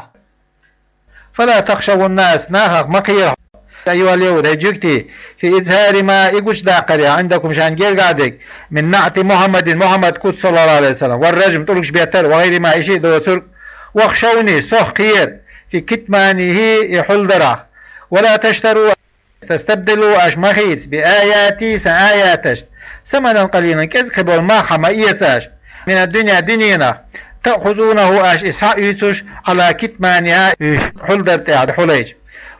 فلا تخشوا الناس, нахах ма кхера хьо, أيها اليهود, хӀай жуьгти, في إظهار ما, и гучудаккхарехь, عندكم, шайн гергахь дерг, من نعت محمد, Мухьаммадан куц, صلى الله عليه وسلم, والرجم, тӀулгаш беттар, وغير ما, и шиъ доцург, واخشوني, сох кхера, في كتمانه, и хьулдарах. ولا تشتروا, تستبدلوا, аша ма хийца, بآياتي, сан аяташца, ثمنا قليلا, кӀезиг хир болу мах ма эца аша, من الدنيا, дуьненах, تأخذونه, аша и схьаоьцуш, على كتمانها, уьш хьулдар тӀехь хьулайча.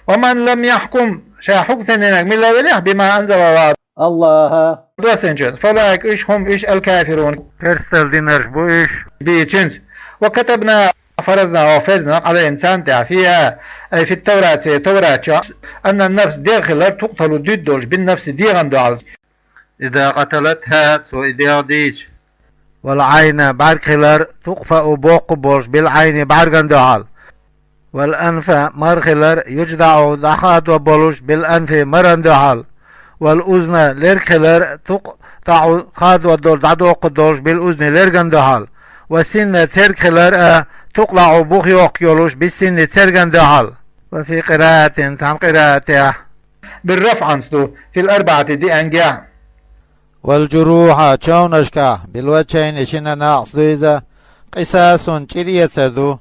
ومن لم يحكم, ша хьукм ца динарг мила велахь, بما أنزل الله, АллахӀа доссийначунца, فأولئك, уьш, هم, уьш, الكافرون, керсталла динарш бу уьш, به, цуьнца. وكتبنا, فرضنا, Оха ферз дина, عليهم, царна тӀехь, فيها, أي في التوراة, Таврат чохь, أن النفس, дегӀ хилар, تقتل, дуьдуш долуш, بالنفس, дегӀан дуьхьал, إذا قتلتها, цо и дегӀ дийча. والعين, бӀаьрг хилар, تقفأ, боккха болуш, بالعين, бӀаьрган дуьхьал. والأنف, мар хилар, يجدع, дӀахадо болуш, بالأنف, маран дуьхьал. والأذن, лерг хилар, تقطع, хадо долуш, дӀадоккху долуш, بالأذن, лерган дуьхьал. والسن, церг хилар а, تقلع, бух йоккху йолуш, بالسن, церган дуьхьал. وفي قراءة, цхьана къираатехь, بالرفع, анс ду, في الأربعة, деангахь. والجروح, човнашкахь, بالوجهين, шина накъс ду иза, قصاص, чӀир эцар ду.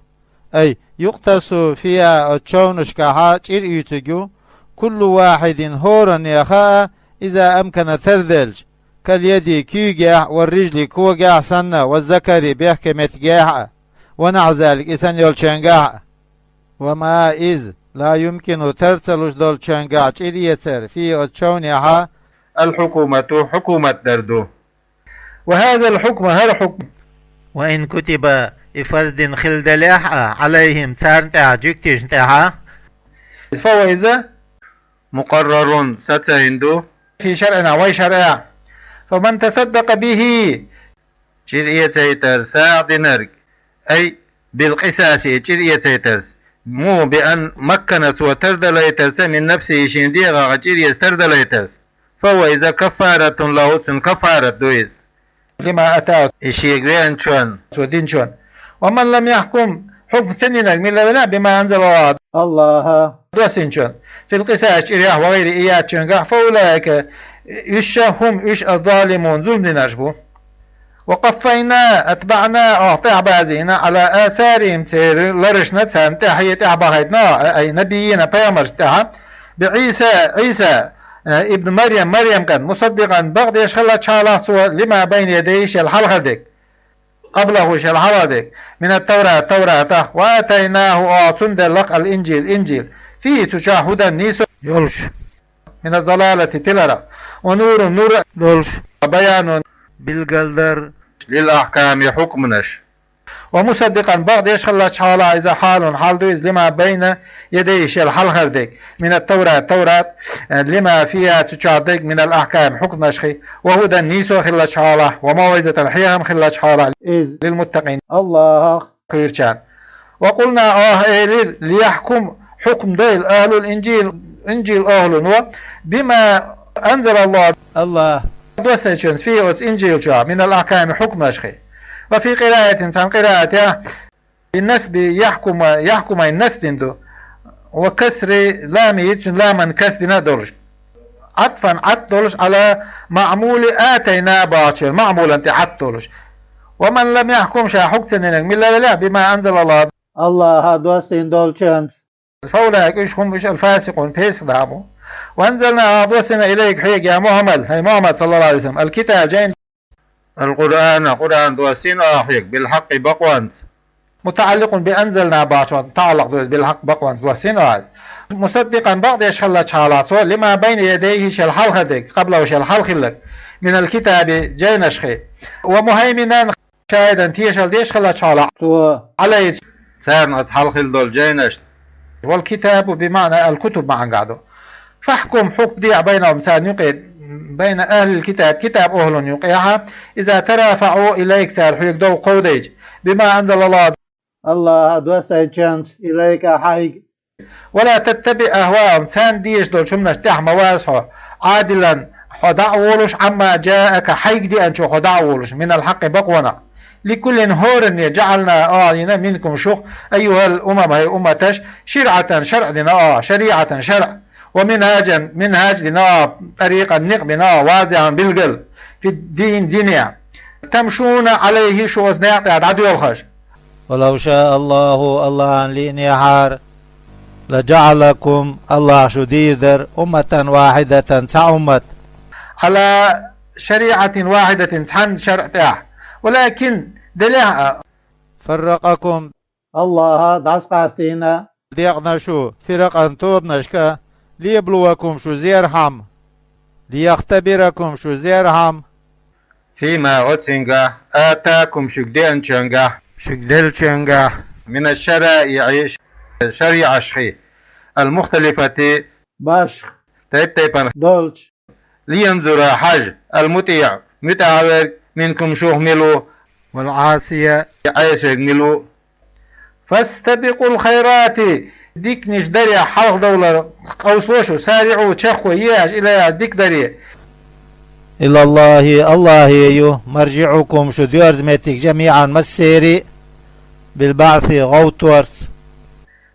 أي يقتص فيها, оцу човнашкахьа чӀир уьйцург ю, كل واحد, хӀораннеха а, إذا أمكن, тарделча, كاليد, куьйгехь, والرجل, когехь санна, والذكر, бехке меттигехь а, ونحو ذلك, и санна йолчуьнгахь а. وما, иза, لا يمكن, тар ца луш долчуьнгахь чӀир эцар, فيه, оцу човнехьа, الحكومة, хьукумат дар ду. وهذا الحكم, хӀара хьукм, وإن كتب, и фарз дина хилла делахь а, عليهم, царна тӀехь, жуьгтишна тӀехь, فهو, иза, مقرر, сацийна ду, في شرعنا, вай шарӀехь. فمن تصدق به, чӀир эцайтар, сагӀа динарг, أي بالقصاص, и чӀир эцайтарца, مو بأن مكن, цо тардалайтарца, من نفسه, шен дегӀах чӀир эца тардалайтарца. فهو, иза, كفارة له, цуьнан каффарат ду иза, لما أتاه, и шега веанчунна, цо динчунна. ومن لم يحكم, Хьукм ца динарг мила велахь, бима анзалаллахӀ, АллахӀа доссийначун, фил къисас чӀирехь ва гӀайрихӀи, ийцачуьнгахь, фа улаика, уьш ша, хӀум уьш, аззалимун, зулам динарш бу. Ва къаффайна, атбаӀна, оха тӀаьхьабазийна, Ӏала асарихӀим, церан ларашна, царна тӀаьхьа, тӀаьхьабахийтина, ай набиййина, пайхамаршна тӀаьхьа, би Ӏийса, Ӏийса, ибн Марьям, Марьям кӀант, мусаддикъан, бакъдеш хилла чхьалахь цо, лима байна ядайхӀи, шел хьалха дерг, къаблахӀу, шел хьалха дерг, мина Таврат, Тавратах, ва атайнахӀу, оха цунна делла-кх, ал-Инжил, Инжил, фихӀи, цу чохь, хӀудан, нийсо йолуш, мина залалати, тиларах, ва нурун, нур долуш, баянун, билгалдар, лил ахками, хьукманаш. Ва мусаддикъан, бакъдеш хилла чхьалахь, иза хьалун, хьал ду иза, лима байна ядайхӀи, шел хьалхара дерг, мина Таврат, Таврат, лима фихӀа, цу чохь дерг, минал ахками, хьукманашхий, ва хӀудан, нийсо хилла чхьалахь, ва мавӀизатан, хьехам хилла чхьалахь, иза, лил муттакъин, АллахӀах кхоьручарна. Ва къулна, оха элира, лияхькум, хьукм дойла, ахӀлул Инжил, Инжил охӀлуно, бима анзалаллахӀ, АллахӀа доссийначунца, фихӀи, оцу Инжил чохь, минал ахками, хьукманашхий. Ва фи къираатин, цхьана къираатехь, биннасби яхькума, яхькумайн насб дина ду, ва касри лами, цуьнан ламан каср дина а долуш. Ӏатфан, Ӏатф долуш, Ӏала маӀмули атайна бохучеран маӀмулан тӀе Ӏатф долуш. Ва ман лам яхькум, ша хьукм ца динарг мила велахь, бима анзалаллахӀ, АллахӀа доссийна долчуьнца, фа улаика, уьш, хӀум уьш, ал-фасикъун, песах нах бу. Ва анзална, оха доссийна, илайка, хьоьга, я Мухьаммад, хӀай Мухьаммад, саллаллахӀу Ӏалайхи ва саллам, ал-китаб, жайна, ал-Къуръана, Къуръан доссийна оха хьоьга, билхьаккъи, бакъонца. МутаӀалликъун би анзална бохучунна таӀаллакъ ду иза, билхьаккъи, бакъонца доссийна оха иза. Мусаддикъан, бакъдеш хилла чхьалахь цо, лима байна ядайхӀи, шел хьалха дерг, къаблахӀу, шел хьалха хилларг, минал китаби, жайнашхий. Ва мухьайминан, шахӀидан, тешалла деш хилла чхьалахь цо, Ӏалайхи, царна, оцу хьалха хилла долу жайнашна. Вал китабу би маӀна ал-кутуб маӀанехь ду. Фахькум, хьукм де байнахӀум, царна юкъе, байна ахӀлил китаб, китаб охӀлун юкъехь, иза тарафаӀу илайка, цара хьоьга дов кховдайча, бима анзалаллахӀ, АллахӀа доссийначуьнца, илайка, хьайга. Ва ла таттаби ахваахӀум, царна дезаш долчу хӀуманаш тӀехь ма ваза хьо, Ӏадилан, хьо дӀа а волуш, Ӏамма жаака, хьайга деанчух хьо дӀа а волуш, минал хьаккъи, бакъонах. Ликуллин, хӀоранне, жаӀална, оха йина, минкум, шух, айюхӀал умам, хӀай умматаш, ширӀатан, шарӀ дина оха, шариӀатан, шарӀ, ва минхӀаджан, минхӀадж дина оха, тӀарикъан, некъ бина оха, вазихьан, билгал, фид-дин, динехь. Тамшуна Ӏалайхи, шу оцу некъа тӀехь дӀадоьлхуш. Ва лав шаа АллахӀу, АллахӀана лиънехьара, ла жаӀалакум, АллахӀа шу дийр дара, умматан вахьидатан, цхьа уммат. Ӏала шариӀатин вахьидатин, цхьана шарӀ тӀехь. Валакин, делахь а, фарракъакум, АллахӀа дӀасакъастийна, декъна шу, фиракъан, тобанашка, лияблувакум, шу зерхьама, лияхтабиракум, шу зерхьама, фима, оцуьнгахь, атакум, шуьга деанчуьнгахь, шуьга деллачуьнгахь, мина шараиӀи, шариӀашхий, ал-мухталифати, башха, тайп-тайпана долчу. Лиянзура, хьажа, ал-мутиӀ, муьтӀахь верг, минкум, шух мила ву, вал-Ӏасия, Ӏеса верг мила ву. Фастабикъул хайрати, диканаш дарехь хьалхадовлар къовсало шу, сариӀу, чекхъе еза, илайхӀа, дика даре. ИлаллахӀи, АллахӀе ю, маржиӀукум, шу доьрзу меттиг, жамиӀан, массеран а, билбаӀси, гӀовтторца.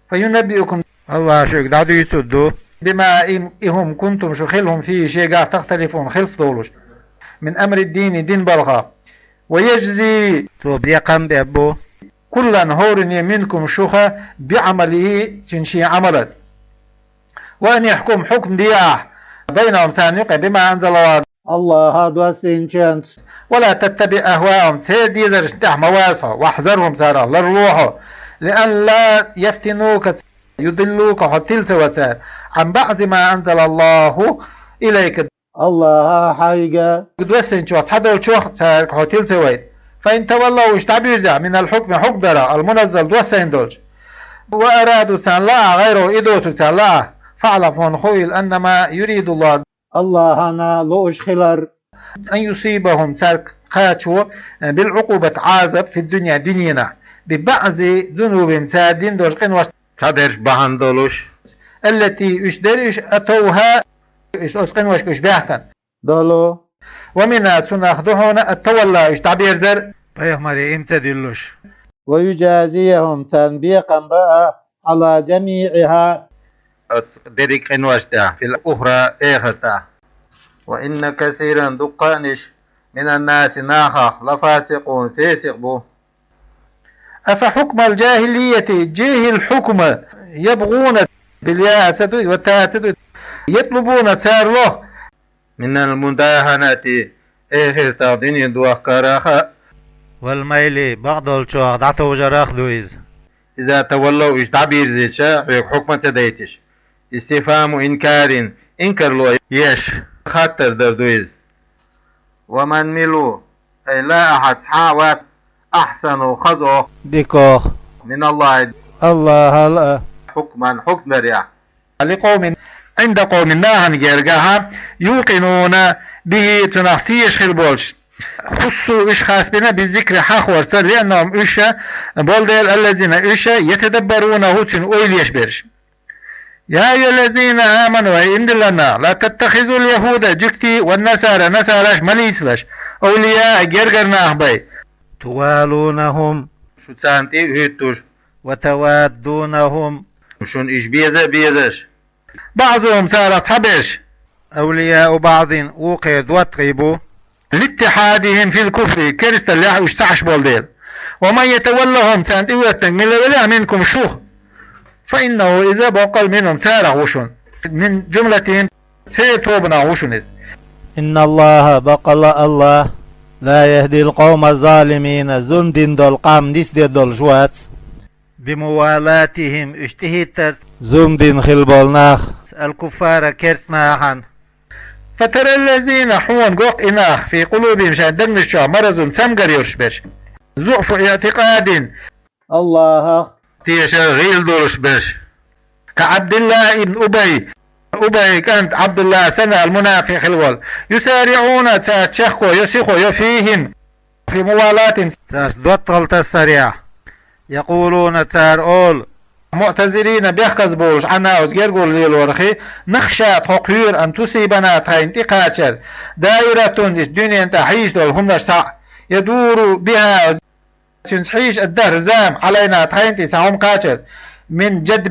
Фаюнаббиукум, АллахӀа шуьга дӀадуьйцур ду, бима, им, и хӀума, кунтум, шу хилла хӀума, фихӀи, шегахь, тахталифун, хилф долуш, мин амри ддини, дин балхах. Ва яжзи, цо бекхам беш бу, куллан, хӀоранне, минкум, шуха, биӀамалихӀи, цуьнан шен Ӏамалца. Ва анихькум, хьукм де ахь, байнахӀум, царна юкъе, бима анзалаллахӀ, АллахӀа доссийначуьнца. Ва ла таттаби ахваахӀум, церан дезаршна тӀехь ма ваза хьо, вахьзархӀум, царах ларло хьо, лиан ла яфтинука, юдиллука, хьо тила ца ван цара, Ӏан баӀзи ма анзалаллахӀу илайка, АллахӀа хьайга доссийначух цхьадолчух цаьрга хьо тила ца вайта. Фаин таваллав, уьш дӀабирзехь, минал хьукми, хьукм дарах, ал-муназзал, доссийна долчу, ва араду, царна лаахь, гӀайрахӀу, и доцург царна лаахь, фаӀлам, хьуна хуийла, аннама юридуллахӀу, АллахӀана лууш хилар, ан юсибахӀум, цаьрга кхачо, билгӀукъубати, Ӏазап, фиддунья, дуьненахь, бибаӀзи зунубихӀим, цара дина долчу къиношца, цхьадерш бахьана долуш, аллати, уьш дерриш а, атовхӀа, уьш оцу къиношка уьш баьхкина долу. Ва минхӀа, цунах ду хьуна, ат-тавалла, уьш дӀаберзар, пайхамаре иман ца дуьллуш. ويجازيهم, царна бекхам бан, على جميعها, оцу дерриг къиношна тӀехь, في الأخرى, эхартахь. وإن كثيرا, дуккха а, من الناس, нахах, لفاسقون, фасикъ бу. أفحكم الجاهلية, жехӀил хьукма, يبغون, بالياء ца ду, والتاء ца ду, يطلبون, цара лоху, من المداهنة, эхартахь дуьне дохкарах а, والميل, бакъдолчух дӀатовжарах а ду иза. إذا تولوا, уьш дӀабирзича, хьоьга хьукма ца дайтича. استفهام إنكار, инкарло еш, хаттар дар ду иза. ومن مل, أي لا أحد, цхьа а вац, أحسن, хаза, дикох, من الله, АллахӀал а, حكما, хьукма дарехь, لقوم, عند قوم, нахана гергахь, يوقنون به, цунах тешаш хилла болчу. خصوا, уьш хасбина, بالذكر, хьахорца, لأنهم, уьш, болу дела, الذين, уьш, يتدبرونه, цуьнан ойла еш берш. يا أيها الذين آمنوا, أي иман диллина нах, لا تتخذوا اليهود, жуьгтий, والنصارى, насараш ма лецалаш, أولياء, гергара нах бай. توالونهم, шу царна тӀе а хӀуьттуш, وتوادونهم, шуна уьш беза а безаш. بعضهم, царах цхьаберш, أولياء بعض, вукхеран доттагӀий бу. لاتحادهم في الكفر, керсталлехь уьш ца Ӏаш болу дела. ومن يتولهم, царна тӀехӀоьттинарг мила велахь, منكم, шух, فإنه, иза, боккъал, منهم, царах ву шуна. من جملتهم, церан тобанах ву шуна иза. إن الله, баккъалла АллахӀ, لا يهدي القوم الظالمين, зулам дина долу къам нисдеш долуш вац. بموالاتهم, уьш тӀехӀиттарца, зулам дина хилла болу нах, الكفار, керста нахана. فترى الذين, хьуна го-кх и нах, في قلوبهم, шайн дегнаш чохь, مرض, цамгар йолуш берш, ضعف اعتقاد, АллахӀах тешар гӀийла долуш берш, كعبد الله بن أبي, Убай кӀант Ӏабдулла санна, المنافق, хилла волу, يسارعون, цаьрца чехко йо, сихо йо, فيهم, في موالاتهم, цаьрца доттагӀалла тасарехь, يقولون, цара олу, معتذرين, бехказа болуш, عنها, оцу гергарло лелорах, نخشى, тхо кхоьру, أن تصيبنا, тхайна тӀекхачар, دائرة, иштта дуьненан тӀехь хьийзаш долу хӀуманаш цхьаъ, يدور بها, цуьнца хьийзаш а дара зама, علينا, тхайна тӀе цхьа хӀума кхачар, من جدب